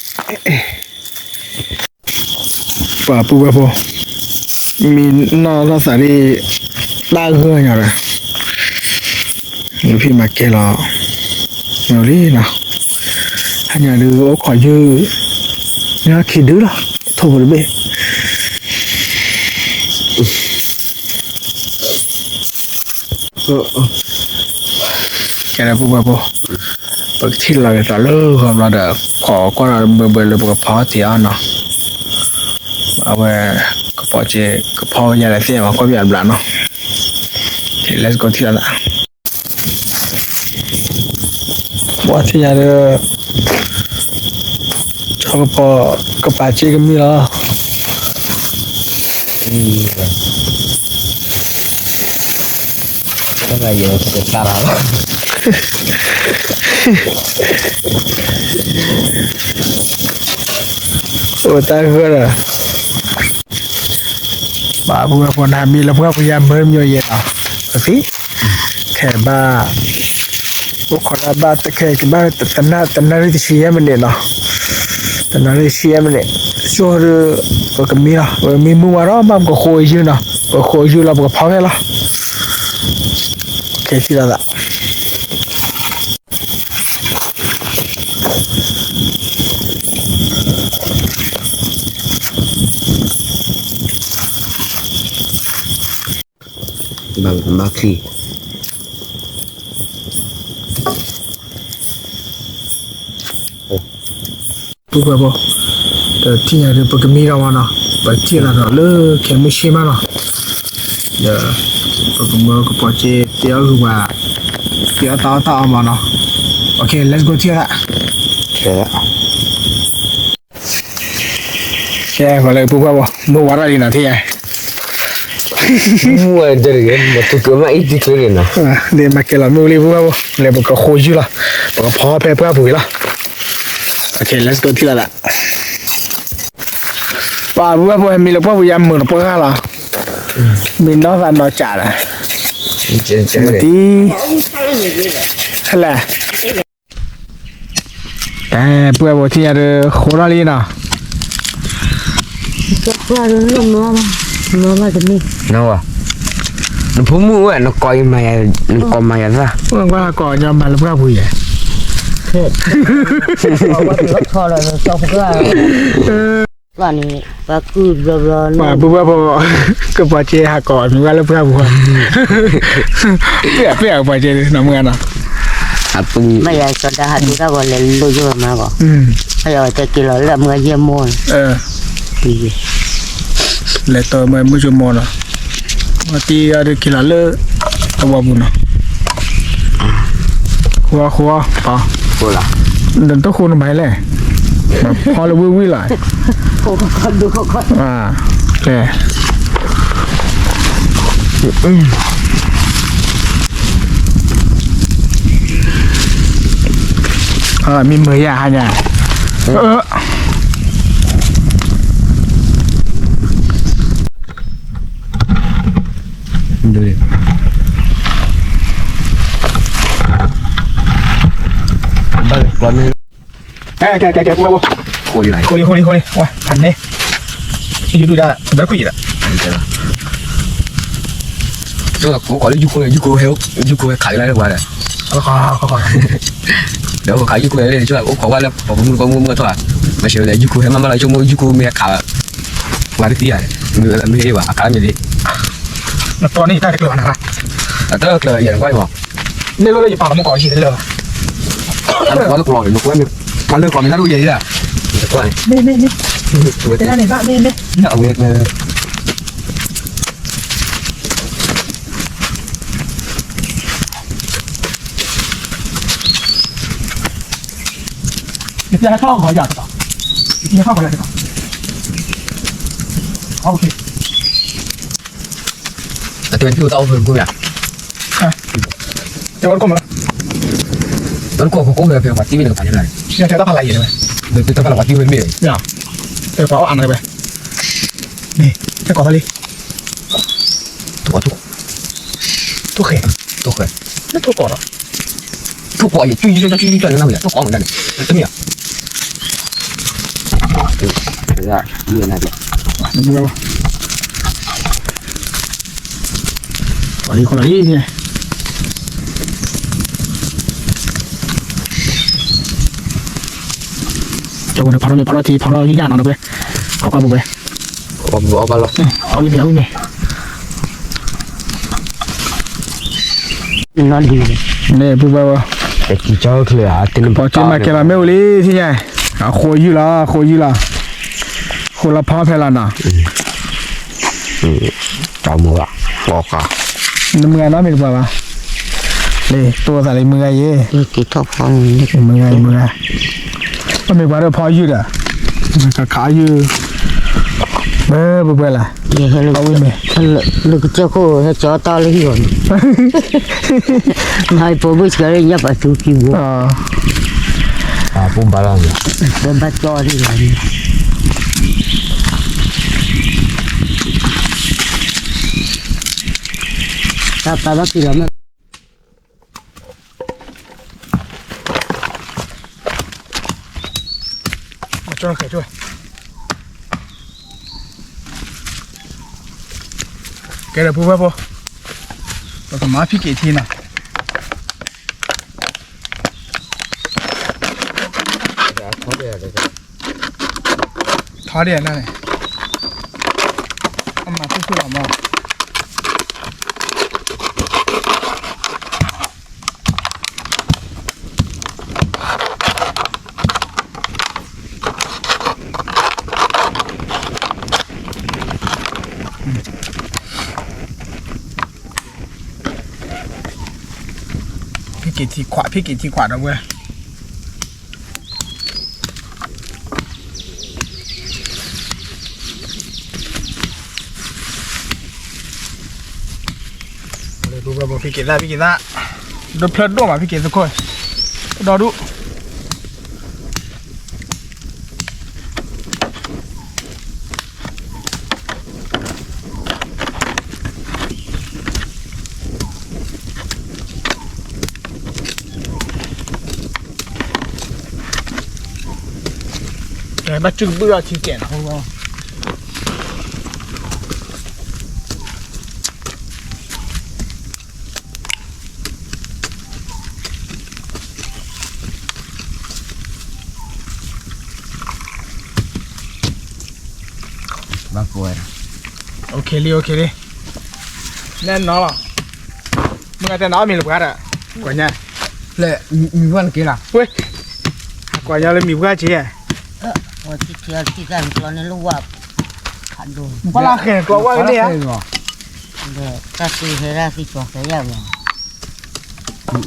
ပှၤပုၢ်ဝဲၢ်ဖိ, မ့ၢ်နီၢ်ထီၣ်သးဒ် တၢ်ဂၢၢ်ညီဒီး လၢဖံးမၤကဲလီၤ ညီလံနီၤ, ဟါညါဒုးအိၣ်ခိးယုၢ် ညီခံဒုလီၤ, ထိၣ်ဖိတဘ့ၣ် ကဲဒီးပုၢ်ဝဲၢ်ဖိ, ပကထံၣ်လီၤက့ၤသးလၢဂီၤဘျီဒီး ဖီၣ်ကွၢ်ဒီးဘၢဘၢလၢပကဖီထံအီၤနီၤ, အဝဲ ကဖီက့ၤ ကဖီဝဲယၤလဲၣ်သ့ၣ်မး ကွၢ်ပယၤတဘျီနီၤ, ကဲ let's go ထံၣ်လီၤသး ပှၤထံၣ်ယၤဒီး ကပီၤ ကပာ်စ့ကမံလီၤ, အိၣ်တၢ်ဂၢၢ်ဒီး ပှၤပုၢ်ဝဲၢ်ဖိန့ၣ် မံလၢပှၢ်ပူၤယၤမၢမၠိယဲၢ်နီၤ, ပသံ ခဲဘၣ် အိၣ်ခိးဒၣ်ဘၣ်တခဲကဘၣ် တနၣ်ရံၣ်တဆံယဲၢ်မံးနံးနီၤ, တနၣ်ရံၣ်တဆံယဲၢ်မံးနံး, ဆိဒီး ပကမံလီၤ ပကမံမုၢ်ဝါထီၣ်ဘၣ် ပကဃိယုၢ်နီၤ, ပကဃိယုၢ်လီၤ ပကဖီဖဲလီၤ, ကဲထံၣ်လီၤသး မၤချံ ပုၢ်ဝဲၢ်ဖိ, ဒီးထံၣ်ညါဒီး ပကမံလီၤမးနီၤ, ပထံၣ်လီၤဒီးလၢခဲမုၢ်ဆ့ၣ်မးနီၤ, ဒီး ပကမၢကပီၤက့ၤ တ့အီၣ်ဂုာ်ပှၤ တ့အီၣ်တၢ်အီၣ်တၢ်အီမးနီၤ, အ let's go ထံၣ်လီၤသး ကဲ ဂီၤလၢပုၢ်ဝဲၢ်ဖိ မုၢ်ဝါထီၣ်လံနီၤ ထံၣ်ညါ, မုၢ်ဝါတၢ်လံ မတူၢ်ကမၣ်အံၤတံၤကျၢၤန့ၣ်နီၤ, ဒ်မၤကဲလီၤမုၢ်လံပုၢ်ဝဲၢ်ဖိ, လဲၤပကဃိယုၢ်လီၤ, ပကဖီဖဲပှၢ်ပူၤက့ၤလီၤ, အ let's go ထံၣ်လီၤသး, ပှၤပုၢ်ဝဲၢ်ဖိ ဟဲမံလၢပှၢ်ပူၤယၤမုာ်တပှၢ်လီၤ, မံနီၢ်သးနီၢ်ကးဒီး, မတံ ဟဲလဲၣ် အဲ ပုၢ်ဝဲၢ်ဖိထံၣ်ညါဒီး ဃိထီၣ်လံနီၤ, နဖိမုၣ်ဝဲ နကိးအံၤမၤယၤ, နကိးမၤယၤသၣ်, ကွၢ်ကိးညီမၤလၢပှၢ်ပူၤယဲၢ်, ပှၤပုၢ်ဝဲၢ်ဖိ ကပီၤက့ၤဟးကိးမံၤဝဲလၢပှၢ်ပူၤ, ပ့ၢ်အပ့ၢ်အကပီၤက့ၤနီၤမုၢ်ဂၤနီၤ, မ့ၢ်ယၤစီၤဒၤဟးဒိတၢ်ဂီၤလဲၤလိာ်ယိၣ်မးဂီၤ, ဟဲယၤဝဲတဲက့ၤလီၤလၢအမုၢ်ဂၤယဲၢ်မိၢ်န့ၣ်, လဲၤတီမုၢ်ဂၤမုၢ်ကၠိမိၢ်နီၤ, မ့ၢ်တံၤအီၤဒုးက့ၤလီၤလၢ အဝီပူၤနီၤ, ဃိဃိ, နတဃိနမၤလဲၣ်, ဖီလၢဝံၣ်ဝံၣ်လီၤ, ကဲ မံမုာ်ယၤဟါညါ, ကဲ ကဲ ကဲ ကဲ ဃိလံ ဃိလံ ဃိလံ ဝဲ ဖးန့ၣ် ယဒုၣ်ဒါ ဘၣ်ခွံယဲၢ်ဒီး ကိးလၢယုၢ်ခိၣ်န့ၣ် ယုၢ်ခိၣ်ဟဲ ယုၢ်ခိၣ်ဟဲခးလၢဝဲဒီး ဒီးခးယုၢ်ခိၣ်န့ၣ် အိၣ်ခိးဝဲလၢ ပှၤမုၢ်ကမုၢ်မုၢ်ထီၣ် မ့ၢ်ဆၢလဲၣ် ယုၢ်ခိၣ်ဟဲမၤမၤလီၤ ဆိကမိၣ် ယုၢ်ခိၣ်မ့ၢ်ဟဲခး ပှၤတသံဧါ မ့ၢ်ဟဲဘၣ် အခးမ့ၢ်သ့ နတီန့ၣ်ယတၢ်တကျၢၤဘၣ်နၤ အတၢ်ကျၢၤယဲၢ်ကွၢ်မး န့ၢ်လိၣ်လၢယပာ်လီၤမူကီးယံၤလၢ အလၢကီးန့ၣ် နကွၢ်မ့ၢ် ပှၤလၢကီးမ့ၢ်တၢ်ဒိၣ်ယဲၢ်ယဲၢ် နကွၢ်န့ၣ် မ့ၢ် မ့ၢ် မ့ၢ် တဲဒၣ်န့ၣ်ဘၣ် မ့ၢ် မ့ၢ် အဝဲ 你别还放我呀，这个，你别还放我呀，这个。OK。အတဲ တၢ်အိၣ်ဖဲကိၣ်မ့ၢ် တဲဝဲကိၣ်မ့ၢ် တၢ်ကိၣ်ကိၣ်မ့ၢ်ဖဲပှၤတံၢ်ဝဲန့ၣ် ပှၤတံၢ်ဝဲန့ၣ် တၢ်ဖးလၢယဲၢ်ဝဲ တၢ်ဖးလၢပှၤတံၢ်ဝဲမ့ၢ် ယ တဲပှၤအီၣ်အါန့ၣ်ဝဲ န့ၣ် တဲကိးသးလံ ထိၣ်ကိးထိၣ် ထိၣ်ဃဲ ထိၣ်ဃဲ လၢထိၣ်ကိးဒီး ထိၣ်ကိးယဲၢ် ကွံကွံကွံကွံနဝဲထိၣ်ကိးမ့ၢ်ဒၣ်န့ၣ် တမ့ၢ်ဧါ လီၤလံ လီၤလံ ကၠိန့ၣ် ဖးထီၣ်န့ၣ် ဖးထီၣ်ထံ ဖးထီၣ်ယါနီၤ တပှဲၤ အီၣ်ဘၣ်ပူၤဝဲ, အီၣ်ဘၣ်လီၤ, အီၣ်ဝံၤန့ၣ်, အီၣ်ဝံၤန့ၣ်, န့ၣ်ပူၤဘၣ်ဘၣ်, ပှၤက့ၤမၤကဲလီၤမ့ၣ်အူလံ ထံၣ်ညါ, အဃိယုၢ်လီၤ အဃိယုၢ်လီၤ, ဃိလီၤဖီဖဲလီၤနီၤ, နမုၢ်ဂၤနီတမံၤတပှၢ်ဘၣ်, လံ တိၢ်သးလံမုၢ်ဂၤယဲ, မုၢ်ဂၤယဲ မုၢ်ဂၤ, ပမ့ၢ်ပှၤဒီးဖီယုၢ်ဒီး, ခးခးယုၢ်, ဘၣ်ပှဲၤပှဲၤလၢ, အဝဲမ့ၢ်, လၢကစၢၢ်ခိၣ်ဟဲကၠီတီလၢဟံၣ်အီၤန့ၣ်, မၤဖိမုၣ်ဆှၢလၢညၣ်ပၤသူခံဘိ, ပဘၣ်လီၤ, ပဘၣ်ကၠီဒ်လီၤန့ၣ် တၢ်ပာ်ဘၣ်က့ၤလီၤမး, ကဲဒီးပူၤဘၣ်ဖိ, ပကမၤဖံက့ၤထံနီၤ, ထီဒ်န့ၣ်, အမၤသူၣ်ခုလီၤမး ဖံက့ၤထံခွး ဖံက့ၤထံခွးဒီးဝဲ ဖံက့ၤသၣ် ဖံက့ၤသၣ် ဒိဖျၢၣ်ဒိၣ်မး ဖံက့ၤသခိၣ် ဒီဒူၣ် ဘၣ်စုကဘုၣ်ထီၣ်ထံကဲးနီၤ ဘၣ်ကိးဝဲဒၣ် အိၣ်ခ့လံ အိၣ်ခ့လံ နဲနီၤလီၤ မုၢ်ဂၤတဲနၤအီၣ်မ့ၤလၢပှၤဒီး ကွၢ်ညါ လၢမံၤပှၢ်နက့ၤလီၤ ဝ့ၢ် ကွၢ်ညါလၢမံၤပှၢ်က့ၤ ဝဲထံၣ်ထံၣ်အီၤတံၢ်ကၢ်န့ၣ်ကျီန့ၣ်လၢဝၣ် ဖးဒိၣ် နကွၢ်လၢဃဲၤနကျီဝၣ်လၢန့ၣ်ဧါ ဒီးတၢ်သ့ဟဲဒၣ်သ့ကၠီၤဃဲၤယၣ်ဝဲ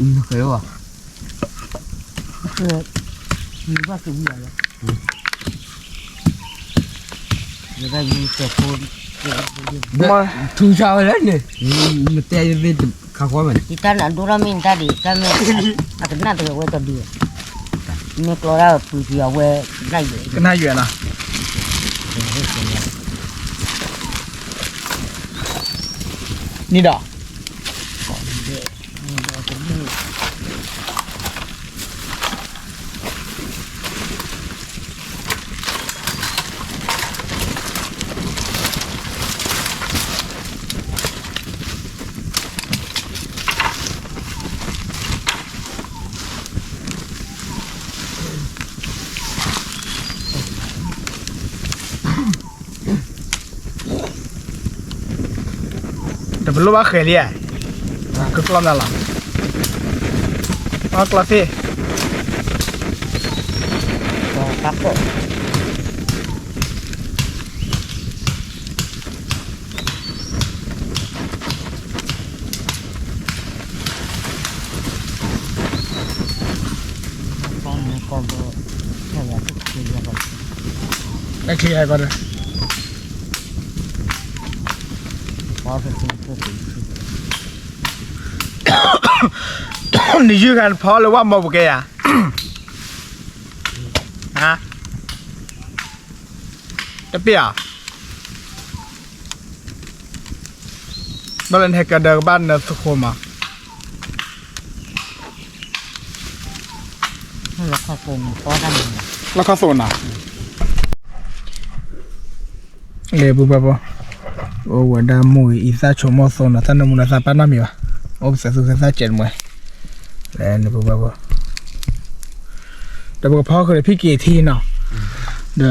နဃဲၤဝဲ မံၤပှၢ်က့ၤဝံၤလီၤ ယကယူၤစဲးဖိ ထူဆါဝဲလၢန့ၣ် နတဲယသ့ခါဃီမးန့ၣ် ယတၢ်နဒိၣ်ထီၣ်မ့ၢ်နတၢ်ဒံး တၢ်မ့ၢ် အကနၣ်တဂဲၤဝဲတဒံး မ့ၢ်ကျီဒၣ်ပူၤကံအဝဲ ကနၣ်ယွဲၣ် ကနၣ်ယွဲၣ်နီၤ န့ၣ်ဒီး တပလိၣ်ဘၣ်ဃဲၤလံဧါ ကကျီမးလီၤ အကျီသ့ၣ် နယုၢ်ဂၤနဖီလၢဝၣ်မီပူၤကဲယၤ တပ့ၢ်ဧါ ဘၣ်လၢနဟဲကဒီးကဘၣ်နသဃိမး လီၢ်ခီၣ်သိနၤ လၢပူၤဘၣ်ဘၣ် အိၣ်ဝဲဒၣ်မိၢ်အံၤ အံသၣ်ဆိကမိၣ်သိနီၤ သၣ်နၢမူနီၤ သးပၢ်နီတမံၤဘၣ် အိၣ်ပသးသူသးသၣ်ကဲးတမှဲ လၢနပူၤဘၣ်ဘၣ် ဒီးပကဖီဃုာ်ဒီးဖံက့ၤထံနီၤ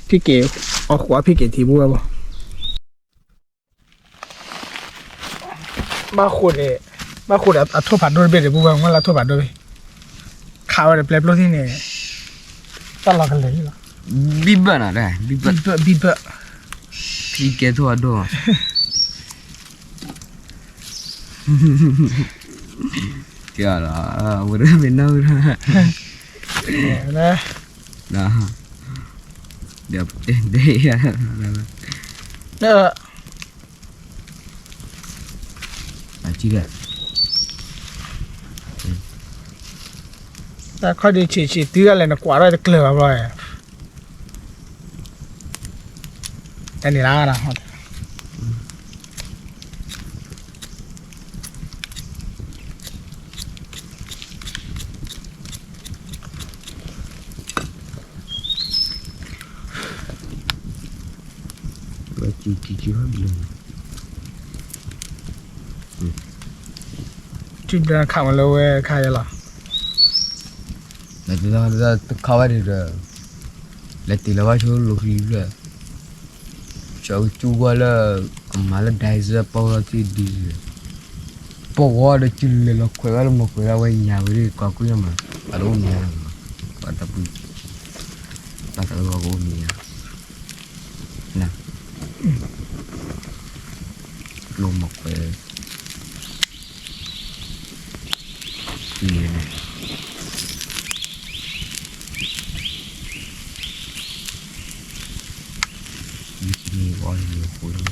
ဒီးဖံက့ၤ အီၣ်ဃိးဖံးက့ၤထံ ပုၢ်ဝဲၢ်ဖိ, ဘၣ်ဃိဒီး, ဘၣ်ဃိဒီးအထိၣ်ဖးဒိၣ်တဘ့ၣ်ဒီး ပုၢ်ဝဲၢ်, မ့ၢ်လၢအထိၣ်ဖးဒိၣ်ဘ့ၣ်, ခးဝဲဒီးပျဲပျိၢ်သ့ၣ်န့ၣ်, တၢ်လီၤကလဲၤလီၤ, ဘံၣ်ဘၢၣ်နီၤ, ဘံၣ်ဘၢၣ်, ဘံၣ်ဘၢၣ်, ဖံကဲထိၣ်ဖးဒိၣ်, ကဲလီၤ, ဝဲဒၣ်မ့ၢ်နီၢ်ဝဲဒၣ်, ဒီးတဲ, တၢ်ခီၣ်ဒုးဆံးဆံးတုၤဒၣ်လဲာ် နကွၢ်ထီၣ်တကျၢၤဘၣ်ဘျီ, တၢ်န့ၣ်လၢ, ထံဘျၢခးဝဲလၢဝဲခါယဲလီၤ, တခါဝဲဒၣ်ဒီး, လဲၤတ့ၢ်လီၤဘၣ်ဆိလိာ်ဃံဖျၢၣ်, ကၠီကစူဝဲလၢ, ကမၤလၢ ဒဲစၢ ပီၢ်ဝဲလီၤတံၢ်ဒ်, ပီၢ်ဝဲဒီးကၠူလဲၤလီၤခွဲးဝဲလၢမိၢ်ခွဲးဒၣ်ဝဲညါဝဲဒၣ် ကွၢ်ကွံာ်မး, ပှၤတအိၣ်မံၤညါ, ပှၤတပူၤ, ပှၤတအိၣ်မံၤညါ, ပျိမိၢ်ခွဲး န့ၣ်, ယမ့ၢ်အီၣ်န့ၣ်ဃိလီၤ,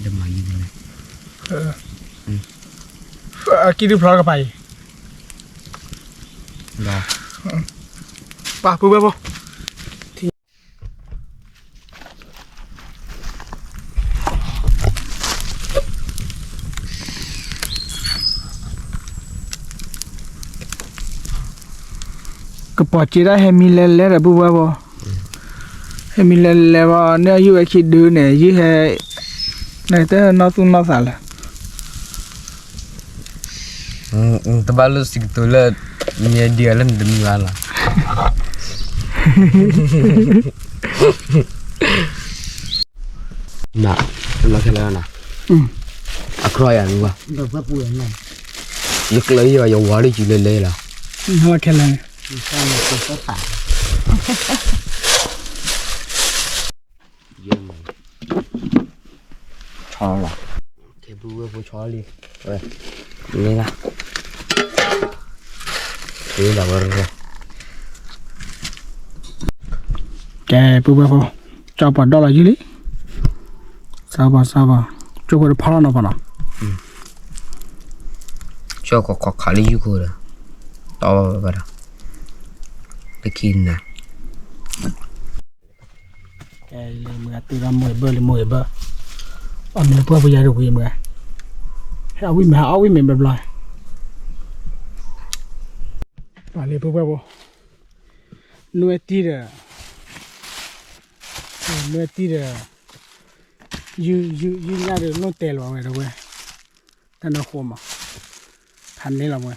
ဒမၤယံၤန့ၣ်, အကံၢ်ဒုဖျီကပၤအံၤ, ပၢ်ပုၢ်ဝဲၢ်ဖိ ကပီၤစ့ဒၣ်ဟဲမံလဲၤလဲၤဒီးပုၢ်ဝဲၢ်ဖိ, ဟဲမံလဲၤလဲၤဘၣ် န့ၢ်ယုၢ်ဝဲခံဒုန့ၣ် ယုၢ်ဟဲ, နတနီၢ်သူၣ်နီၢ်သးလၢၤ, တဘၣ်လိၣ်စံးကတိၤလၢ, မ့ၢ်ဒံးအီၤလၢနတမံဘၣ်လီၤ, န, လီၤခဲလၢာ်နီၤ, အခီယၤနုၤဘၣ်, ယကျၢၤယီၤယဝၤလၢယလဲၤလဲၤလီၤ, ခဲလၢာ်န့ၣ်, ဆီလီၤ, ကဲပုၢ်ဝဲၢ်ဖိဆီလံ, ဝဲ, န့ၣ်လၢ, ဝဲ, ကဲပုၢ်ဝဲၢ်ဖိ, ကၠီပှၤဒီၣ်လီၤယုၢ်လံ, စးပှၤစးပှၤ, ကၠိဖိတဖီလီၤနီၤပှၤနီၤ, ကၠီခီခီခးလၢယုၢ်ခိဒီး, တီဘၣ်ဒီး, တခံနၤ ကဲလံ မုၢ်ဂၤတုၤဒီးမိၢ်ဂ့ၤဘၢၣ်လံ မိၢ်ဂ့ၤဘၢၣ်, အမ့ၢ်လၢပှၢ်ပယါတဝံၤမုၢ်ဂၤ, ဟဲအီၣ်ဝံၣ်မ့ၢ်ဟဲအီၣ်ဝံၣ်မ့ၢ်ဘျီဘျီ, ပှၤလံ ပုၢ်ဝဲၢ်ဖိ, နွဲၣ်တံၢ်ဒီး, နွဲၣ်တံၢ်ဒီး, ယုၢ်ယုၢ်ယုၢ်ညၣ်ဒီး လိၣ်တဲလီၤဝဲဒီးဝဲ, တၢ်နၢ်ဃိမး, ဖးန့ၢ်လီၤဝဲ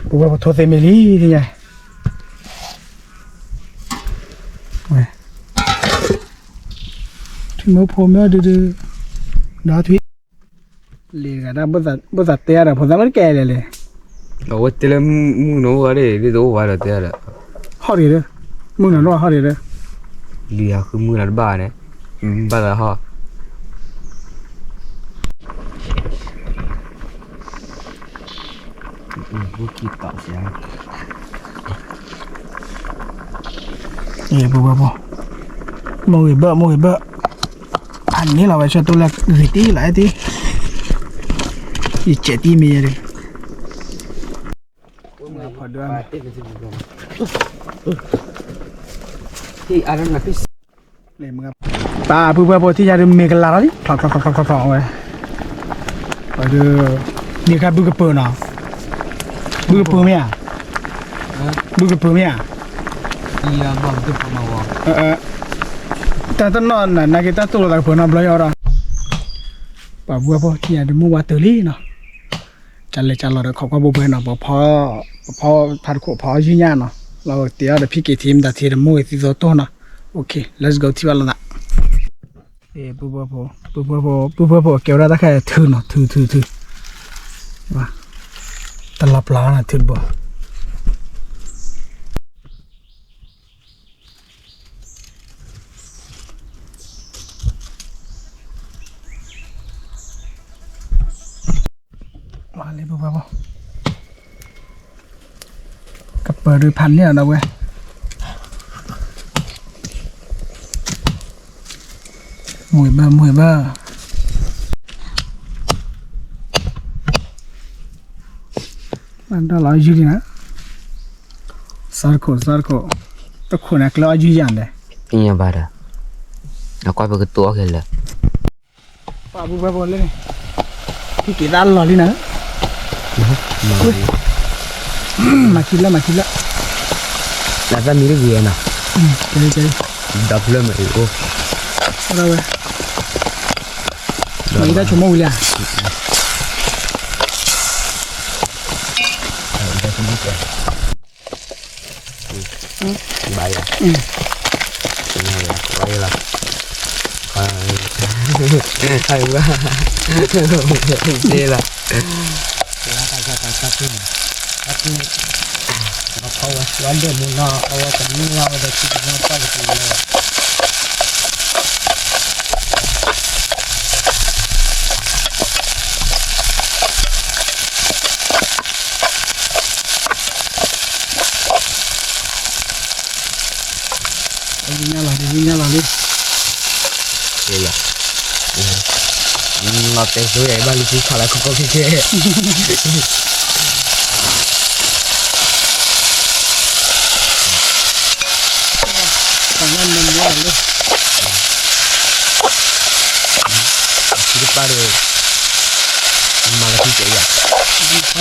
ပဝဲပထိသ့မ့ၢ်လံသ့ၣ်ညါ, ထွံၣ်မ့ၢ်ဖိမ့ၢ်ဒုဒု, ဒီးထွံၣ်, လံတဂၤဒၣ်, ဘၣ်သးတဲဒီးဖိသၣ်မ့ၢ်တကဲလဲၣ်လဲၣ်, အဝဲတဲလၢမုၢ်နီၢ်အိၣ်ဝဲဒၣ် ဒ်သိးအိၣ်ဝဲဒီးတဲဒီး, ဟီၣ်တဂ့ၤဒီး, မုၢ်နီၢ်နီၢ်ဟီၣ်တဂ့ၤဒီး, လံၤဃုမုၢ်နီၢ်တဘၣ်န့ၣ်, ဘၣ်သးဟီၣ် ပဝဲပ, မိၢ်ဂ့ၤဘၢၣ် မိၢ်ဂ့ၤဘၢၣ်, ဖးန့ၢ်လီၤဝဲဆၢတိၢ်လၢဂ့ၤတံၢ်လီၤအဲၣ်တံၢ်, ယစဲးတံၢ်မ့ၢ်ယဲဒီး ပၢ်ပုၢ်ဝဲၢ်ဖိထံၣ်ညါဒုးမ့ၢ်ကလၤလီၤလံ, ချီချီချီချီဝဲ, ဒုး, န့ၣ်ခါဘုကပၢၤနီၤ, ဘုကပၢၤမ့ၢ်ဧါ, ဘုကပၢၤမ့ၢ်ဧါ, တၢ်တနီၣ်နၤနာ်က့ၤတၢ်တိၢ်လိာ်သးကပၢၤနီတဘျီယီၤဒီး ပှၤဘှီဖိ ထံၣ်ညါတမုၢ်ဝါတုၤလံနီၤ, ကလဲၤကလီၤဒီးခိးကွၢ်ဘိဘှဲနီၤ, ပဖီ, ပဖီဖးတခိၣ်ဖီအီၣ်ယုၢ်ညၣ်နီၤ, လီၤတ့ၢ်အီၤဒီးဖံက့ၤထံမတၤထံဒီး မိၢ်ဂ့ၤသံသိတိၢ်နီၤ, okay, let's go ထံၣ်ဘၣ်လိာ်သး, ပုၢ်ဘှီဖိ, ပုၢ်ဘှီဖိ, ပုၢ်ဘှီဖိကဲဝဲဒၣ်တၢ်ခါထုနီၤ, ထု, ထု, ထု, တလီၤပျၢ်နီၤ ထုတဘိ လၢပှၤဘၣ်, ကပၢၤဒုးဖးန့ၢ်အီၤဒီးဝဲ, မုာ်ဘၣ် မုာ်ဘၣ်, မၤဒၣ်လီၤအီၣ်ယုၢ်လံနီၤ, စီတခိၣ် စီတခိၣ်, တခိၣ်န့ၣ်ကျဲအီၣ်ယုၢ်ယၤဒဲး, ပညံဘၣ်ဒီး, အကွၢ်ပကတိၤအီၣ်ခဲလၢာ် ပှၤဘၣ်ဘၣ်ဘၣ်လၢန့ၣ်, ဟံးက့ၤသၣ်လီၤလံနၤ, မၤခံလၢ မၤခံလၢ, လၢသၣ်မံတဂ့ၤနီၤ, ကဲကဲ, ဒီဖျၢၣ်မၤအံၤအိၣ်, ဝဲ, မၤအံၤတၢ်ဆိကမိၣ်ဝံၤလံဧါ ဘၣ်ယၤ, ဘၣ်ယၤလီၤ, တ့လီၤ, အဝဲတမုၢ်လီၤဝဲဒီး ညါလီၤလံ ညါလီၤလံ, လီၤတဲာ်ဆိယဘၣ်လံ ဖုဖးလၢခိၣ်ခိၣ်ခဲခဲ, တၢ်လၢမ့ၢ်မ့ၢ်လီၤလံ ထံတပၢ်ဒီး မၤလၢထံကဲးယၤ, မၤ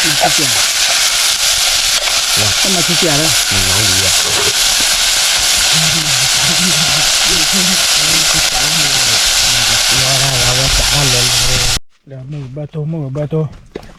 ထံကဲး, မၤထံကဲးဒီး လၢမုၢ်ဘၣ်တိၢ် မုၢ်ဘၣ်တိၢ် မုၢ်ဂ့ၤ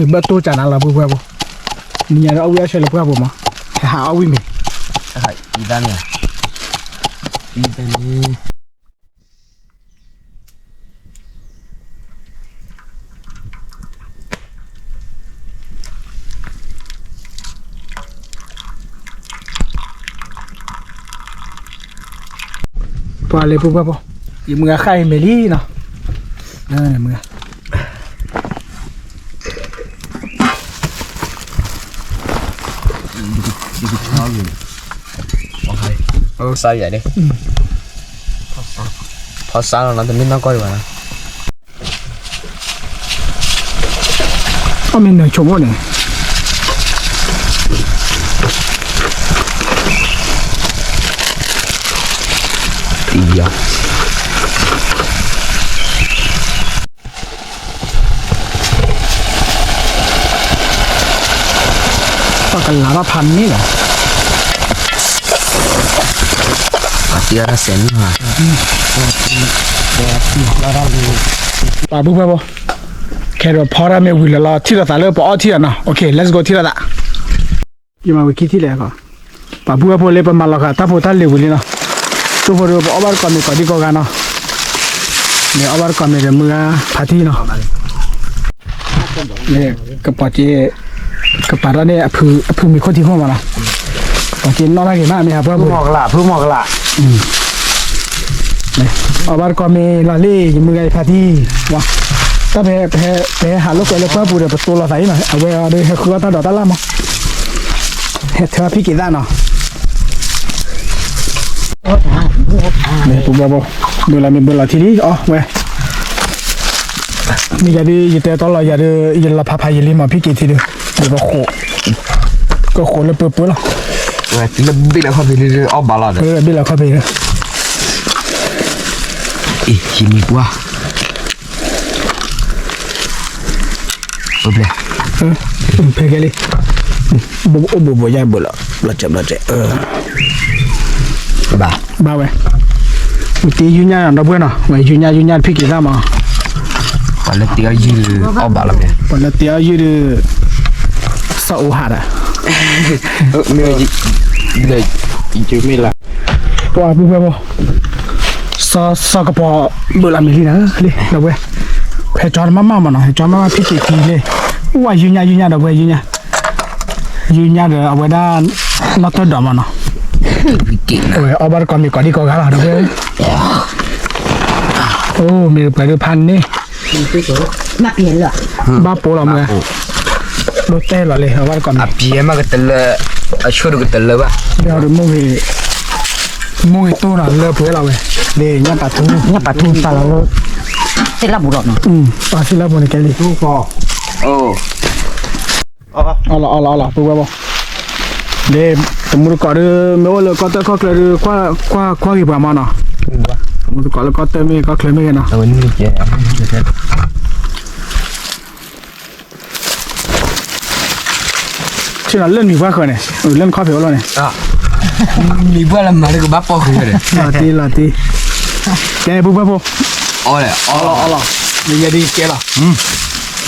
ဘၣ်တိၢ်ကနၤလီၤ ပုၢ်ပှၢ်ဖိ, နံၤညါဒီးအီၣ်ဝံၣ်အီၣ်ဆၢလၢပှၢ်ဖိမး, ဟဲဟးအီၣ်ဝံၣ်မ့ၢ်, အံၤတၢ်န့ၣ်, အံၤတၢ်န့ၣ် ပှၤလၢပုၢ်ပှၢ်ဖိ, ယမုၢ်ဂၤဃၣ်အံၤမဲာ်လံနီၤ, မုၢ်ဂၤ ဒ်ကဆီအံၤ, စါယၤန့ၣ်, ဖီစါလီၤနီၤ တမ့ၢ်နီၢ်ကီၢ်ဒံးဘၣ်နီၤ, အီၣ်မ့ၢ်နၢၤဆိကမိၣ်န့ၣ်, ပှၤကလၤဘၣ်ဖးန့ၣ်လီၤ, ပှၤပုၢ်ပှၢ်ဖိ, ခဲဒီးဖီတၢ်မ့ၢ်ဝံၤလီၤလီၤ ထံၣ်လိာ်သးလၢပအီၣ်ထံၣ်အီၤနီၤ, okay let's go ထံၣ်လိာ်သး ယမၤဝံၤခံထံၣ်လဲၣ်, ပှၤပုၢ်ဝဲၢ်ဖိလၢပမၤလီၤဃာ်တၢ်ဖိတၢ်လံၤဝံၤလံနီၤ, တိၢ်ဖိဒီးပအီၣ်ဘၣ်တကိးမ့ၢ်ကိးဒံကိးဂၤနီၤ, မ့ၢ်အီၣ်ဘၣ်တကိးမ့ၢ်ဒီးမုၢ်ဂၤဖးထံနီၤ, ကပီၤက့ၤ, ကပာ်တၢ်န့ၣ် အဖုမံၤခိၣ်ထံခိၣ်မးနီၤ, ပီၤက့ၤနီၣ်တၢ်ဂ့ၤမး မ့ၢ်ဟးပှၢ်ပူၤ, အီၣ်ဘၣ်တကိးမ့ၢ်လီၤလံ ယမုၢ်ဂၤအံၤဖးထံ, တၢ်ဖဲ ပဟဲဟးလိာ်ကွဲလၢပှၢ်ပူၤဒီး ပတိၢ်လိာ်သးအံၤနီၤ, အဝဲအီၤဒီးဟဲဃုအီၣ်တၢ်ဒီးတၢ်လၢ်မး, ဟဲထၢဖံက့ၤသၣ်နီၤ, မ့ၢ်ပူၤဘၣ်ဘၣ်, ဘၢလီၤမ့ၢ်ဘၢလီၤထံလံ အီၣ်ဝဲ, မ့ၢ်ယၤဒုး ယတဲတီလီၤယၤဒုး ယလီၤဖးဖးယလံမး ဖံက့ၤထံဒုး ကဃိးလၢပၢပၢလီၤ. လၢဘ့ၣ်လီၤခီၣ်ဖံးလၢအီၣ်ဘၣ်လီၤဒီး ဘ့ၣ်လီၤခီၣ်ဖံးလၢ အံၤ ယမံၤပှၢ် ပဘျဲ ဖဲကဲလံ အိၣ်ဘိးဘိးယါဘၣ်လီၤ ဘျီကဲဘျီကဲ ဘၣ် ဘၣ်ဝဲ တ့ယူညါဒီပုၢ်ဝဲၢ်နီၤ ဝဲယူညါယူညါတဖံးက့ၤသၣ်မး ပှၤလၢတ့အီၣ်ယုၢ်ဒုး အီၣ်ဘၣ်လီၤမ့ၢ် ပှၤလၢတ့အီၣ်ယုၢ်ဒုး စီၤအိၣ်ဟးဒီး မ့ၢ် မ့ၢ်လၢ ပှၤပုၢ်ဝဲၢ်ဖိ စီၤစီၤကပီၤ ဘၣ်လီၤမ့ၢ်လံနၤလံ ဒီပုၢ်ဝဲၢ် ဟဲကၠီတမၤမၤမးနီၤ ဟဲကၠီမၤမၤဖံးက့ၤထံလံ အိၣ်ဝဲယူညါယူညါဒီပုၢ်ဝဲၢ် ယူညါ ယူညါဒီးအဝဲဒၣ် နီၢ်တၢၢ်ဒီးမးနီၤ အီၣ်ဘၣ်တကိးမ့ၤကိးဒံကိးဂၤလီၤ ဒီပုၢ်ဝဲၢ် အိၣ်မ့ၢ်ပှၤဒုးဖးန့ၢ် ဘၣ်ပိာ်လီၤမ့ၢ် လိၣ်တဲလီၤလံ အီၣ်ဘၣ်တကိးမ့ၤ အပျဲၢ်မးကတလၢ အဆိၣ်ဒုးကတလၢဘၣ် ဒီးမိၢ်ဂ့ၤ မိၢ်ဂ့ၤတိၢ်နီၤ လၢပှဲၤလီၤဝဲ လၢညၣ်ပာ်ထူ ညၣ်ပာ်ထူပာ်လီၤလၢ သ့ၣ်လၣ်ပူၤဒီးနီၤ ပာ်သ့ၣ်လၣ်ပူၤန့ၣ်ကဲလံ အီၣ်လီၤအီၣ်လီၤအီၣ်လီၤ ပုၢ်ဝဲၢ်ဖိ လၢ တမူတကိးဒုး မ့ၢ်အိၣ်လၢကီၢ်တၢ်ကီၢ်ချၢဒုး ကွၢ်ကွၢ်ဂ့ၤပှၤမးနီၤ တမူတကိးလၢကီၢ်တၢ်မ့ၢ်ကီၢ်ချၢမ့ၢ်ဂ့ၤနီၤ ဆ့ၣ်နီၤလၢနမံၤပှၢ်ဃၢၤန့ၣ် လၢနခီၣ်ဖံးအိၣ်လီၤန့ၣ် မံၤပှၢ်လၢမၤလၢကဘၣ်ပိာ်ဃုာ်ဝဲဒီး လီၤတံၢ်လီၤတံၢ် ကဲပုၢ်ဝဲၢ်ဖိ အီၣ်လီၤအီၣ်လီၤ ယဲဒ်ကဲလီၤ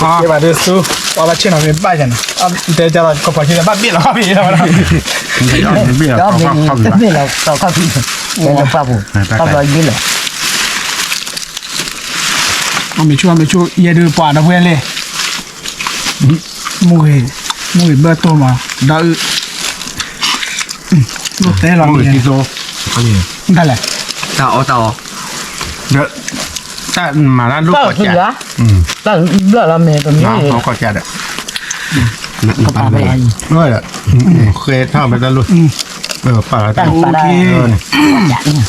ကဲဘၣ်ဒုးဆူ ပှၤဘၣ်ဆ့ၣ်နီၤမ့ၢ်ဘၣ်ယၤန့ၣ် တဲကလီၤ ကပီၤဆ့ၣ်နီၤဘၣ်ဘ့ၣ်လီၤခီၣ်ဖံးလီၤ ဘ့ၣ်လီၤခီၣ်ဖံး ဘ့ၣ်လီၤခီၣ်ဖံး တဲလၢပှၢ်ပူၤ ခီၣ်ဖံးဘ့ၣ်လီၤ အမ့ၢ်ဆူၣ်အမ့ၢ်ဆူၣ် ယဲဒုးပှၤဒီပုၢ်ဝဲၢ်လဲၣ် မိၢ်ဂ့ၤ မိၢ်ဂ့ၤဘၢၣ်တိၢ်မး ဒီးအုၣ် လိၣ်တဲလီၤ မ့ၢ်ဂ့ၤသံသိ ဒ်လဲၣ် တၢ်အီၣ်တၢ်အီ ဒီး တၢ်မၤတၢ်လိၣ်ကီၢ်ကး တၢ်ဘျၢၣ်လီၤမ့ၢ်တမ့ၢ် ကီၢ်ကးဒီး ဃဲထီၣ်ဖဲတၢ်လိၣ် ပာ်လီၤတၢ်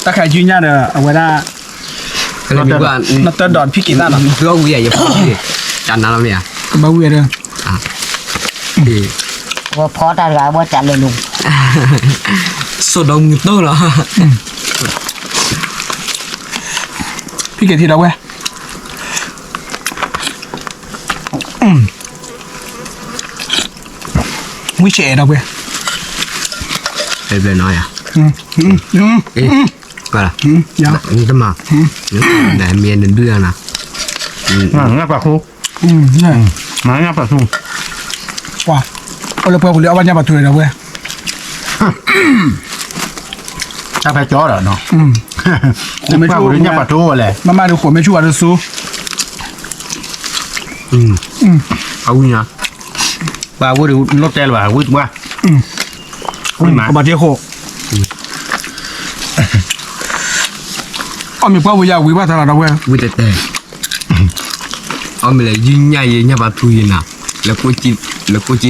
တၢ်ခါယုၢ်ညါဒီး အဝဲဒၣ် နီၢ်တၢၢ်ဒီးဖံးက့ၤသၣ်နီၤ ဘၢဝံၤယၤ ယဖီဝံၤ တၢ်နါလီၤမ့ၢ်ဧါ ကဘၣ်ဝံၤဒီး ဝဲဖီတၢ်တဂၤ ဝဲတၢ်လဲၤလိၤ စိာ်ဒီးမုၢ်တိၢ်လီၤ ဖံးက့ၤထံဒီပုၢ်ဝဲၢ် ဝံၣ်ဆဲးအဲၣ်ဒီပုၢ်ဝဲၢ် အဲၣ်ဘျဲၣ်နီၤယၤ တမၤ မ့ၢ်နဒုၣ်အနၤ ညၣ်ပာ်ထူ မၤညၣ်ပာ်ထူ ပှၤ အိၣ်လၢပှၢ်ပူၤလံ အီၣ်ဘၣ်ညၣ်ပာ်ထူဒီပုၢ်ဝဲၢ် တၢ်ဖဲကၠီဒီးနီၤ ပှၢ်ပူၤလံညၣ်ပာ်ထူဝဲလဲၣ် မ့မ့ၢ်ဒုးဃိးမ့ၢ်ဆူၣ်ဝဲဒုးဆူ အဝံၤညါ ပှၤဝဲဒုးလိၣ်တဲလၢၤဘၣ် ဝံၤတဘၣ် ကဘၣ်တ့ဃိး အီၣ်မ့ၢ်ပှၢ်ပူၤယၤဝံၤဘၣ်တၢ်လီၤဒီပုၢ်ဝဲၢ် ဝံၤတတဲ အီၣ်မ့ၢ်လဲၣ် ယုၢ်ညၣ်ယဲ ညၣ်ပာ်ထူယဲနၤ လၢကိၣ်ကံ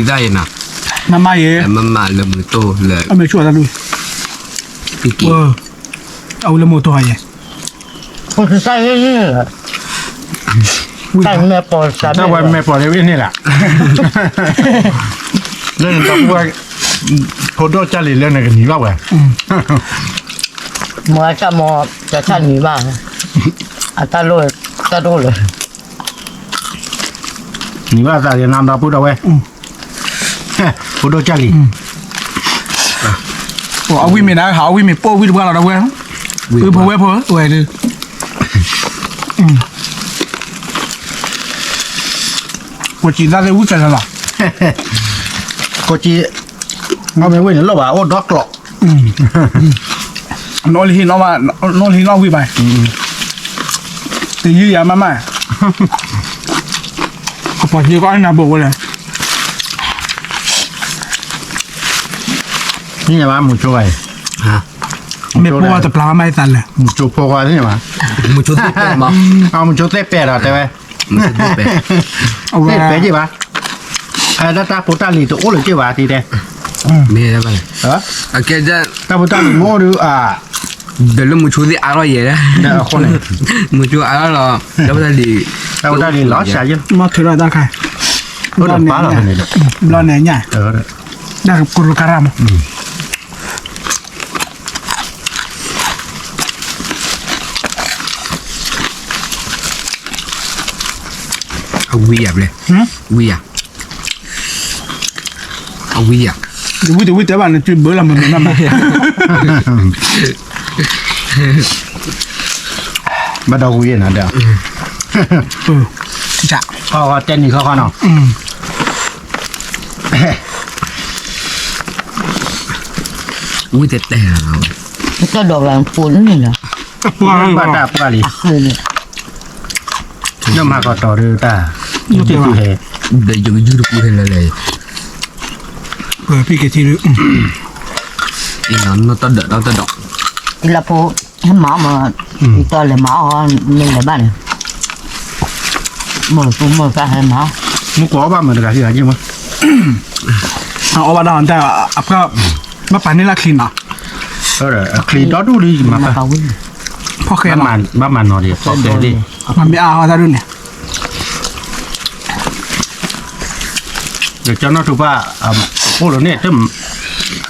သၣ်ယဲနၤ မမါယဲ မမါလၢမုၢ်တိၢ်လၢ အီၣ်မ့ၢ်ဆူၣ်ဝဲတၢ်ဒုး ပံးက့ၤ အဝံၤလၢမိၢ်တိၢ်ယဲ တၢ်မဲာ်ပီၤ တၢ်ဝဲမဲာ်ပီၤတဝံၤန့ၣ်လီၤ လၢနတၢ်ပူၤ ဖိဒိၣ်ကၢ်လံၤလၢနကနံၤဘၣ်ဝဲ မ့ၢ်အတၢ်မ့ၢ် တၢ်နံၤဘၣ် အတၢ်လိၣ် တၢ်တအိၣ်လၢၤ နံၤဘၣ်သးက့ၤနၤဒီပုၢ်ဒီဝဲၢ် ဖိဒိၣ်ကၢ်လံၤ အဝံၣ်မ့ၢ်နၤဟး အဝံၣ်မ့ၢ်ပိၢ်ဝံၣ်တပှၢ်လီၤဒီပုၢ်ဝဲၢ် ဝံၣ်ဖိဝဲၢ်ဖိဝဲဒုး ကိးကံသၣ်သ့ၣ်ဝံၣ်ကဲလၢလီၤ ကိးကံ အမ့ၢ်ဝံၣ်န့ၣ် လိၣ်ဘၣ်အိၣ်ဒီကျိး နီၣ်လံနီၣ်ဘၣ် နီၣ်လံနီၣ်ဝံၣ်ဘၣ် တယုၢ်ယၤမးမး ကပီၤက့ၤကီၢ်နၤဘိးဝဲလဲၣ် န့ၣ်ဘၣ်မုၢ်ကၠိဘၣ် မ့ၢ်ဖိတပျၢ်မးမးအသးလဲၣ် မုၢ်ကၠိဖိခွါန့ၣ်ဘၣ် မုၢ်ကၠိသ့ၣ်ပဲာ်မး မုၢ်ကၠိသ့ၣ်ပဲာ်ဒီးတဲဝဲ သ့ၣ်ပဲာ်က့ၢ်ဘၣ် တၢ်ဖိတၢ်လံၤတအိၣ်လၢၤက့ၢ်ဘၣ်တဲ မ့ၢ်ဘၣ် တၢ်ဖိတၢ်လံၤမ့ၢ်အိၣ်ဒီး အ ဒီးလၢမုဆိသ့ၣ်အါထီၣ်ယဲၢ်, မုဆိအါထီၣ်လီၤ, တၢ်ဝဲတၢ်လံၤ, တၢ်ဝဲတၢ်လံၤလီၤစှၤယဲၢ်, မီၢ်ထုးထီၣ်တၢ်ခါ, ဘျီန့ၣ်ညါ, တၢ်ကရူၢ်ကရၢ်မး အဝံယၤဘျဲၣ်, ဝံယၤ, အဝံယၤ, တဝံတဝံတဲဘၣ်န့ၣ် တုၤဘၢလီၤမနုၤမးမး, ဘၣ်ဒီးဝံယၤနၤဒီး, တဲနံၤခီခီနီၤ, ဝံတဲတဲ, တၢ်ဒိးလၢပူၤန့ၣ်လီၤ, ဘၣ်တၢ်ပှၢ်လံ, နမၤကီးတီၤဒုးတၢ်, ဒီးယကယူတပူၤဟဲလၢလဲၣ်, ပဖံးက့ၤထံဒုး, နီၢ်တၢ်ဒၢးနီၢ်တၢ်ဒၢး, တလၢဖိ, ဟဲမၤအီၣ်မး, တီၤလဲၤမၤအီၣ်, မ့ၢ်လဲၤဘၣ်န့ၣ်, မ့ၢ်ပူၤမ့ၢ်ကဟဲမၤ, မ့ၢ်ကွၢ်အီၣ်ဘၣ်မၤတဂၤဟံၣ်ဂၤယ့ၢ်မး, အအီၣ်ဘၣ်ဒီးတၢ်, အဖၢ, ဘၣ်ပာ်န့ၢ်လၢချံနီၤ, ချံဒီဒူၣ်လံမၤ, ဖီၣ်ဃဲ, ဘၣ်မၤနီၤဒံး, မ့ၢ်အါအီၣ်တၢ်ဒ်န့ၣ် ကၠီနီၢ်ထူပၢ်, အိၣ်လီၤန့ၣ်,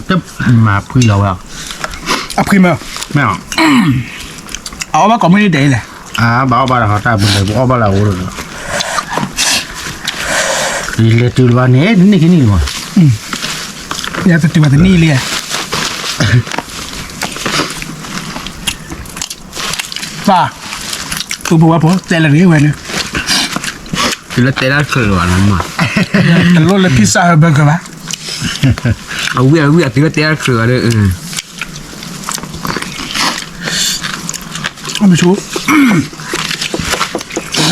တမၤဖှံလီၤဝဲ, အဖှံမး, အအီၣ်ဘၣ်ကိးမုၢ်နံၤဒဲးလဲၣ်, ဘၣ်အီၣ်ဘၣ်ဒီးဟီတၢ်ဘျဲၣ် ပအီၣ်ဘၣ်လၢအအိၣ်လီၤ, လဲၤတုၤလၢၤဘၣ်န့ၣ် တန့ၢ်ကနံၣ်လီၤ, ယတတုၤဘၣ်တနံၣ်လံ ပၢ်, သူၣ်ဖိဝဲၢ်ဖိတဲလၢၤဂ့ၤဝဲန့ၣ်, တုၤလၢတဲတၢ်တချုးလၢၤဘၣ်နီၤ, တလိၣ်လၢ pizza ဟဲ burger ဘၣ်, အဝံအဝံအတုၤလၢတဲတၢ်တချုးဘၣ်ဒီး, အီၣ်မ့ၢ်ဆူၣ်,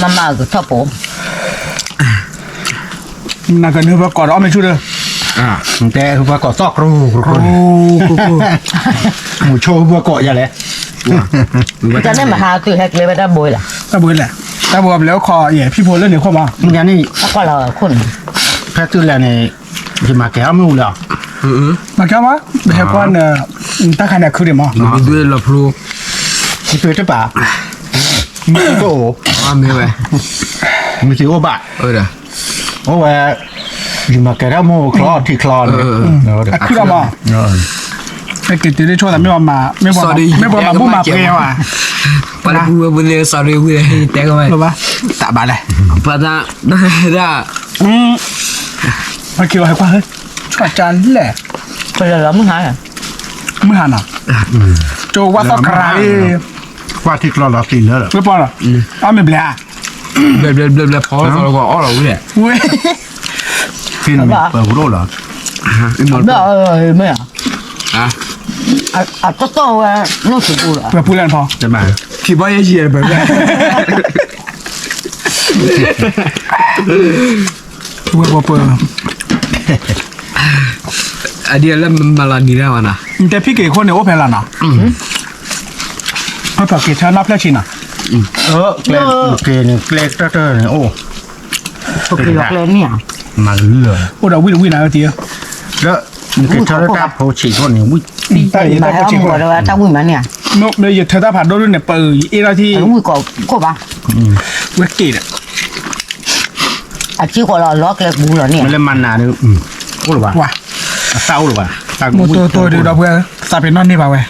မၤမၤကထီၣ်ပိာ် နကနုာ်ပှၤကိးဒီးအီၣ်မ့ၢ်ဆူၣ်ဒီး, တဲပှၤကိးသီၣ်ကြိၢ်ကြိၢ်, မုဆိပှၤကိးယၤလဲၣ်, တၢ်န့ၣ်မဟါတုၤဟဲကျဲဝဲတၢ်ဘိလဲၣ်, တၢ်ဘိလဲၣ်, တၢ်ဘိဘျဲၣ်အိၣ်ခိးယဲၢ် ဖံဖိလၢန့ၣ်ခိၣ်မး, မ့ၢ်န့ၣ်, ဖဲတုၤလဲၣ်န့ၣ်, ယမၤကဲအီၣ်မ့ၢ်အူလၢ, မၤကဲအီၣ်မး, ပဟဲကွၢ်န, တၢ်ခါန့ၣ်အခုဒံးမး, မ့ၢ်ဒုးလီၤဖျိ, မ့ၢ်တပာ်, မ့ၢ်တအိၣ်, မ့ၢ်ဝဲ, မ့ၢ်တအိၣ်ဘၣ်, အိၣ်ဝဲ, ယမၤကဲထီၣ်မ့ၢ်အိၣ်ချီထံချီန့ၣ်, အခုဒီးမး, က့ၤတုၤဒ်ဆိသးမ့ၢ်, မ့ၢ်ပှၤမၤဘူၣ်မၤပှဲၤဝဲ, ပှၤလၢပူၤဝဲပူၤန့ၣ် sorry ဝံၤတဲကမၣ်, တၢ်ဘၣ်လဲၣ်, ပှၤတၢ်, ဟဲကွၢ်ဟဲ, ဆှၢကၢလဲၣ်, မုၢ်ဟါနီၤ, ကၠိဝါသီၣ်ကရၤလံ, ကွၢ်ထံကျီလီၤသံလၢ, ဝဲပီၢ်လီၤ, အီၣ်မ့ၢ်ဘျဲၣ်ဧါ, ဘျဲၣ်ဘျဲၣ်ဘျဲၣ်ဘျဲၣ်ဖီလီၤသီလီၤကီးအီၣ်လီၤဝဲ, ဝဲ, ဖဲန့ၣ်ပၢၤကရိၣ်လီၤ, မ့ၢ်, အတီၢ်တီၢ်ဝဲ, နီၢ်ဆူၣ်ပူၤလီၤ, ပှၤပူၤလဲၣ်ဖီ, ခံဘီယဲၢ်ယံၤပၢၤ, ဝဲပှၤပၢၤ, အဒ်လၢမၤလီၤနံၤဒၣ်ဝဲနီၤ, နတဲဖံက့ၤခိၣ်န့ၣ်အိၣ်ဖဲလီၤနီၤ, ပက့ၤထၢနီၢ်ဖျၢၣ်ဆံးနီၤ, က့ၤန့ၣ်ကျဲတၢၢ်တၢၢ်န့ၣ်အိၣ်, မၤလၢ, အိၣ်ဒီးဝံၣ်တဝံၣ်နၤဝဲတံၤဧၢ, လၢ, နက့ၤထၢလၢတၢ်ဖိဆံးခိၣ်န့ၣ်ဝံၣ်, တၢ်ဖိဆံးခိၣ်, ယထၢတၢ်ဖးဒိၣ်ဒိၣ်န့ၣ် ပအုၣ်ယအ့ၣ်ထီၣ်ထံ, ဝဲက့ၤဒီး, အက့ၢ်ဃီလီၤလီၤကျဲပူၤလီၤန့ၣ်, မ့ၢ်လၢမၤနးဒီး, အိၣ်လၢၤဘၣ်, အသၣ်အိၣ်လၢၤဘၣ်, မိၢ်တိၢ်တိၢ်ဒီးဒီပုၢ်ဝဲၢ်, သးပ့ၤနီၣ်န့ၢ်ဘၣ်ဝဲ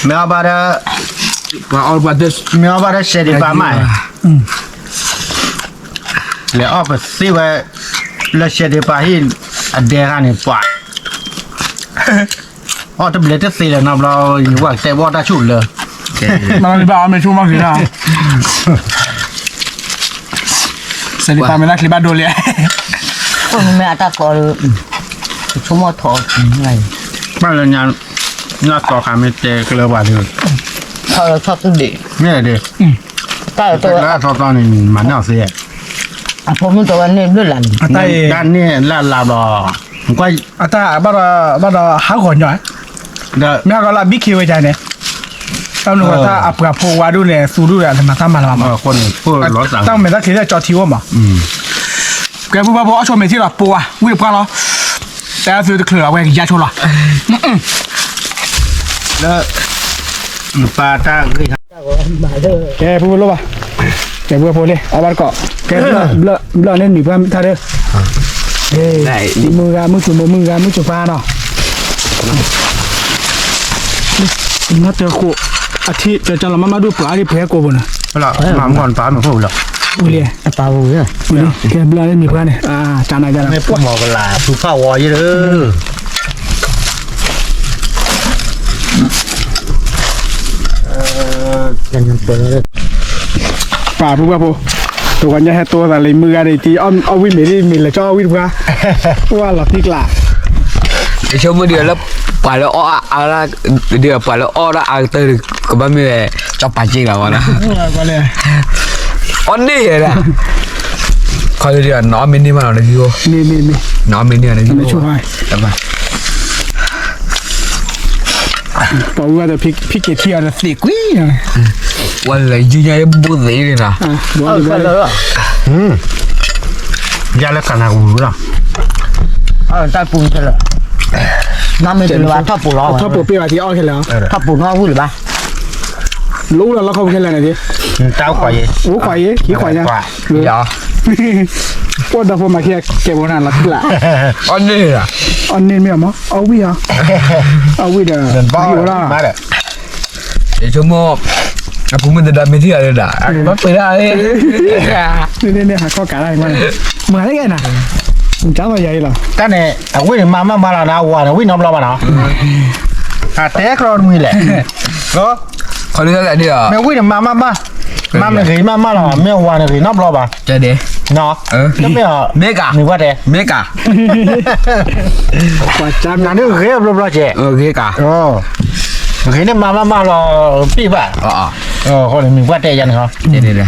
မ့ၢ်အီၣ်ဘၣ်ဒီး, မ့ၢ်အီၣ်ဘၣ်ဒီးစဲးဒံးပာ်မး, လဲၤအီၣ်ပသ့ဝဲ, လၢစဲးဒံးပာ်ဟံၣ်, အဒဲဂၤန့ၣ်ပှၤ, အီၣ်တဘျဲးတသ့လၢၤနီတဘျီ, ယဝဲကတဲဘီၣ်တၢ်ဆူၣ်လၢ, မ့ၢ်ဘၣ်အီၣ်မ့ၢ်ဆူၣ်မးက့ၤလီၤ စဲးဒံးပာ်မ့ၢ်လၢချံဘၣ်ဒိလံ, မ့ၢ်အတၢ်ကီ, ဆိကမိၣ်ထီၣ်, ဘၣ်လၢညါ, ညါသီခါမ့ၢ်တဲကလၢပှၤဒုး, ထီၣ်လၢထီၣ်သူၣ်ဒံး, မ့ၢ်ဒံး, တၢ်လၢအသီသီန့ၣ် မၤန့ၢ်အီၤသ့, အဖိမုၣ်တဝဲန့ၣ်ဘျုးလၢ်န့ၣ်, တၢ်န့ၣ်လၢ်လၢ်ဘျီ, အတၢ်ဘၣ်ဒီး, ဘၣ်ဒီးဟးဂီၤညီ, မ့ၢ်ဟးဂီၤလၢအဘံၣ်ခ့ဝဲဒၣ်န့ၣ် တၢ်မနုၤဃိတၢ်အပှၤဖိဝါဒိၣ်န့ၣ် သူဒိၣ်ဒီး တမၤတၢ်မၤလၢၤဘၣ်မး, တၢ်မဲာ်တၢ်ချံလၢကၠီထံအိၣ်မး, ကဲပူၤဘၣ်ဖိအီၣ်ဆိးမဲာ်ထံလီၤ ပိာ်ဝဲ ဝံၣ်တပှၢ်လီၤ, တၢ်သုတချုးလီၤ ဝဲကယါဆိလီၤ, လၢ ပၢ်တၢ်ဂ့ၢ် ကဲ ဖုဖုလိၣ်ဘၣ်, ကဲ ဖုဖုလ့ အီၣ်ဘၣ်တကိး, ကဲ ဘျၢၣ်န့ၣ်နံၤပှၢ်မုၢ်ထါဒၢ, မုၢ်ဂၤမုၢ်စူၤမိၢ် မုၢ်ဂၤမုၢ်စူၤပၢ်နီၤ, မ့ၢ်တၢ်ဃိး, အထံၣ်ကၠီလီၤမးမးဒိၣ်ပှၤအံၤ ပှဲၤကိာ်ပူၤန့ၣ်, မၤမ့ၢ်ပၢ်မုၢ်ခိၣ်လီၤ, ဝံၤလံ, ကဲ ဘျၢၣ်န့ၣ်နံၤပှၢ်န့ၣ်, ကနၤကနၤ, မ့ၢ်ပှၤဝီၤယဲၢ်လၢ ပာ်ဖုဘၣ်ဖိ, တဝီညါဟဲတိသးလၢမုၢ်ဂၤန့ၣ် တအီၣ်ဝံၣ်မ့ၤဒ်မ့ၢ်လဲၤကၠီအီၣ်ဝံၣ်တပှၢ်, ဝဲလီၤတံၢ်ကျး, ယဆိကမိၣ်ဒ်လၢ ပှၤလၢအီၣ်အါလၢ, ဒ်ပှၤလၢအီၣ်ဒၣ်အါကတၢၢ် ကဘၣ်မ့ၢ်ဝဲ ကၠီပာ်က့လီၤဝဲလီၤ, အီၣ်န့ၢ်ယဲဒၣ်, ခီဒ်နအီၣ်မ့ၢ်န့ၢ်မးလီၤနဂံၢ်အိၣ်, နအီၣ်မ့ၢ်န့ၢ်နဂံၢ်အိၣ်, ပှၤဝံၤဘၣ်ဒီး ဖံက့ၤထံၣ်အီၤဒီးသံကွံာ်, ဝဲလဲၤယုၢ်ညါယဘိသ့န့ၣ်နီၤ, ယၤလၢကနၤဝူၤလီၤ, တၢ်ပူၤခဲလၢာ်, နမ့ၢ်တလၢၤဘၣ်ထီၣ်ပူၤလီၤ, ထီၣ်ပူၤပ့ၢ်ဘၣ်ထံအီၣ်ခဲလၢာ်, ထီၣ်ပူၤနီၣ်ဝံၣ်လၢၤဘၣ်, လၢအိၣ်လၢလီၢ်ခီပူၤခဲလၢာ်န့ၣ်, တၢ်အိၣ်ခွးယံၤ, အိၣ်ခွးယံၤ, ခံခွးညါ, အိၣ်ဒီဖိမၤခံကဲဘိနၤလီၤထူလၢ်, အီၣ်န့ၢ်, အီၣ်န့ၢ်မ့ၢ်အီၤမး အီၣ်ဝံၣ်အီၤ, အီၣ်ဝံၣ်ဒီး, ယဆိကမိၣ်, အပူၤမ့ၢ်တဒါမ့ၢ်ထံၣ်အီၤဒီး, ဘၣ်ပှဲၤဒၣ်, န့ၣ်န့ၣ်ဟးခီၣ်ကးဒၣ်, မၤလၢကဲနၤ, ကၢ်လီၤယၤအံၤလီၤ, တၢ်န့ၣ် အဝံၣ်န့ၣ်မၤမးမးလီၤနၤ အဝၤန့ၣ် ဝံၣ်နီတဘျီဘၣ်နီၤ, အတဲကရီတမှံၤလဲၣ်, ခီဒုးတၢ်ဒ်အီၤ, မ့ၢ်ဝံၣ်န့ၣ်မၤမးမး, မၤမ့ၢ်ဂ့ၤမးမးလီၤ မ့ၢ်အဝၤန့ၣ်ဂ့ၤနီတဘျီဘၣ်, တမ့ၢ်အီၤ, မ့ၢ်က, မ့ၢ်က, နၤဒုးဂ့ၤအဘျီဘျီကဲ, ဂ့ၤက, ဂ့ၤန့ၣ်မၤမးမးလီၤ, ပံၣ်ဘၣ်, မ့ၢ်ပှၢ်တဲယၤန့ၣ်ဟီ, ကပီၤနၢ်တ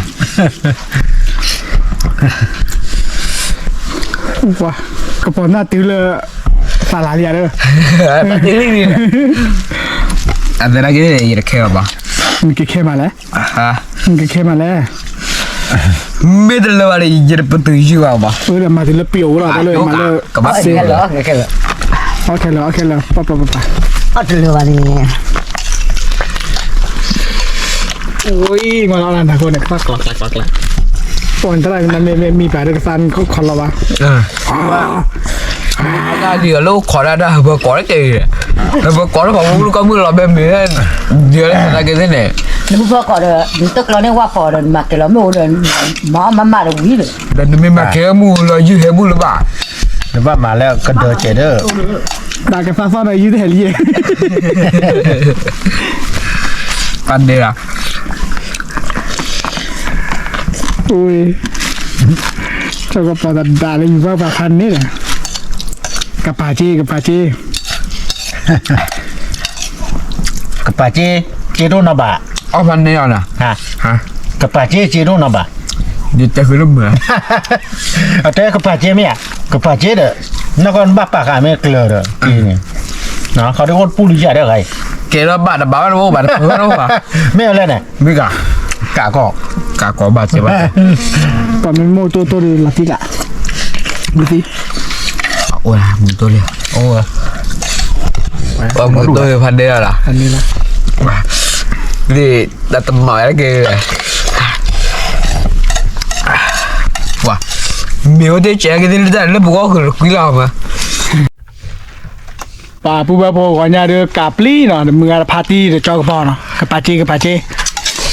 ုၤလၢ, သးလၤလံယၤဒီး, အသနာ်က့ ယတခဲဘၣ်, နကခဲမးလဲၣ်, နကခဲမးလဲၣ်, မ့ၢ်တလၢဘၣ်ဒီး ယတပတုာ်ယုၢ်ဘၣ်ဘၣ်, မၤတုၤလၢပံၤအိၣ်လီၤ တၢ်လၢမၤလၢ, အီၣ်ခဲလၢာ် အီၣ်ခဲလၢာ် ပၢ်ပၢ်ပၢ်ပၢ်, အီၣ်တလၢဘၣ်န့ၣ်, အိၣ်မၤလီၤနၤခိၣ်န့ၣ် ကကျးကျးကျးကျး, ပှၤတရၣ်မ့ၢ်မံပၢ်ဒီးကသါခီလီၤဘၣ်, တၢ်ဒ်အီၤလၢအိၣ်ခိးဒၣ်တၢ်ဟၢဖၢကီးတက့ၢ်, ဟၢဖၢကီးလၢပှၤမုၢ်လူကီၢ်မုၢ်လီၤဘဲမ့ၢ်, ဒ်အီၤလၢသနာ်က့သ့ၣ်န့ၣ်, နဟၢဖၢကီးဒီး နတကျီန့ၢ်ဝၣ်ဖီးဒီး နမၤကဲၤလီၤမ့ၢ်အိၣ်ဒီး, မၤအီၣ်မၤမးဒီးဝံၤဒီး, ဒီးနမ့ၢ်မၤကဲၤမုၢ်လီၤယုၢ်ဟဲမုၢ်လၢၤဘၣ်, နဘၣ်မၤလၢကဒၢကဲၤဒီး, တၢ်ကသါသီၣ်ဒီးယုၢ်တဟဲလံ, ပှၤဒဲးလီၤ တၢ်ကပီၤသဒါလၢယဘၣ်ပှၤဖးန့ၣ်ဒီး, ကပာ်က့ၤ ကပာ်က့ၤ, ကပာ်က့ၤ, က့ၤဒိၣ်နီၤဘၣ်, အီၣ်ဖးန့ၣ်အီၤနီၤ, ကပာ်က့ၤ က့ၤဒိၣ်နီၤဘၣ်, ယတဲဃုလၢမုာ်, အတဲကပာ်က့ၤမ့ၢ်ဧါ, ကပာ်က့ၤဒီး, နကဘၣ်ပာ်ဃာ်မ့ၢ်ကျၢၤဒီး, ခီဒိၣ်အိၣ်တပူၤလံယၤဒီးဂၤအံၤ, ကဲဒီးဘၣ်တဘၣ်ဘၣ်တအိၣ်ဘၣ်တဖၢဘၣ်တအိၣ်ဘၣ်, မ့ၢ်အလဲၣ်န့ၣ်, မ့ၢ်ဂၤ, ကးကီး, ကးကီးဘၣ်စဲဘၣ်, ပှၤမ့ၢ်မိၢ်တိၢ်တိၢ်ဒီးလီၤတံၢ်လၢ်, မ့ၢ်သံ, အိၣ်မုာ်တိၢ်လံ, အိၣ်, ပှၤမုာ်တိၢ်ဖးဒဲးလီၤ, လံ, တၢ်တမၤဝဲက့ၤ, ပှၤ, မ့ၢ်အိၣ်တ့ၢ်ကဲက့ၤသ့ၣ်လၢတၢ်လၢပဂီၢ်ဃုာ်လၢကွံလီၤမး ပှၤပုၢ်ဝဲၢ်ဖိဂီၤညါဒီးကးပျံၤနီၤ, ဒီးမုၢ်ဂၤတဖါတံၢ်ဒီးကၠီကပီၤနီၤ, ကပာ်က့ၤ ကပာ်က့ၤ,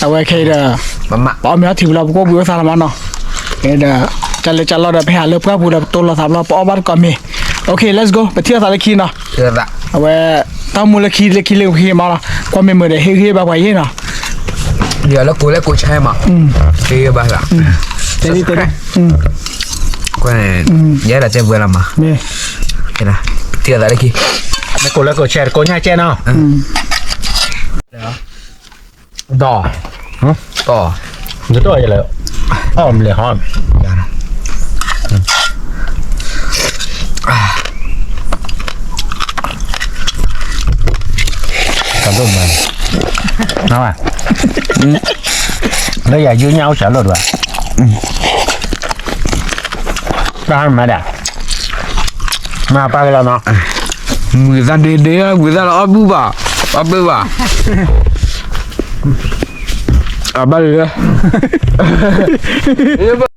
အဝဲခဲအံၤဒီး, ပအီၣ်မ့ၤအီထံဝံၤလီၤ ပကိၣ်ဘှံးအိၣ်သးလီၤမးနီၤ, ဒီး, ကၢ်လၢကၢ်လီၤဒီး ပဟဲလၢပှၢ်ပူၤဒီး ပတိၢ်လီၤသးဘျီ ပအီၣ်ဘၣ်တကိးမ့ၤ, OK let's go ပထံၣ်အသးလၢခံနီၤ, အဝဲ, တၢ်မူလၢခံလၢခံလၢခံမးလီၤ, ကွၢ်မ့ၢ်မုာ်ဒီး ဟ့ၣ်ဂံၢ်ဘၣ်ပှၤယ့ၢ်နီၤ, လၢကိးလဲၣ်ကိးဆဲမး, ဟ့ၣ်ဂံၢ်ဘၣ်လီၤ, တဲဒ်တဲဒ် ကွၢ်န့ၣ်, ယဲဒၣ်တဲပှဲၤလီၤမး, ထံၣ်အသးလၢခံ, ကိးလၢကိးဆဲးကိးညါကဲနီၤ, ဒီး, ဒီး, ယတီၢ်ယလဲၣ်, အီၣ်မလဲၤဟီ, တၢ်ဒိၣ်မး, လၢယၤယုၢ်ညါအိၣ်စှၤလိာ်တဘၣ်, တၢ်မၤဒၣ် မၤပာ်ကလီၤနီၤ, မုာ်သးဒ့ဒ့ မုာ်သးလီၤအီၣ်ဘူၣ်ဘၣ်, အီၣ်ဘူၣ်ဘၣ်, အဘၣ်လၢ ယဘၣ်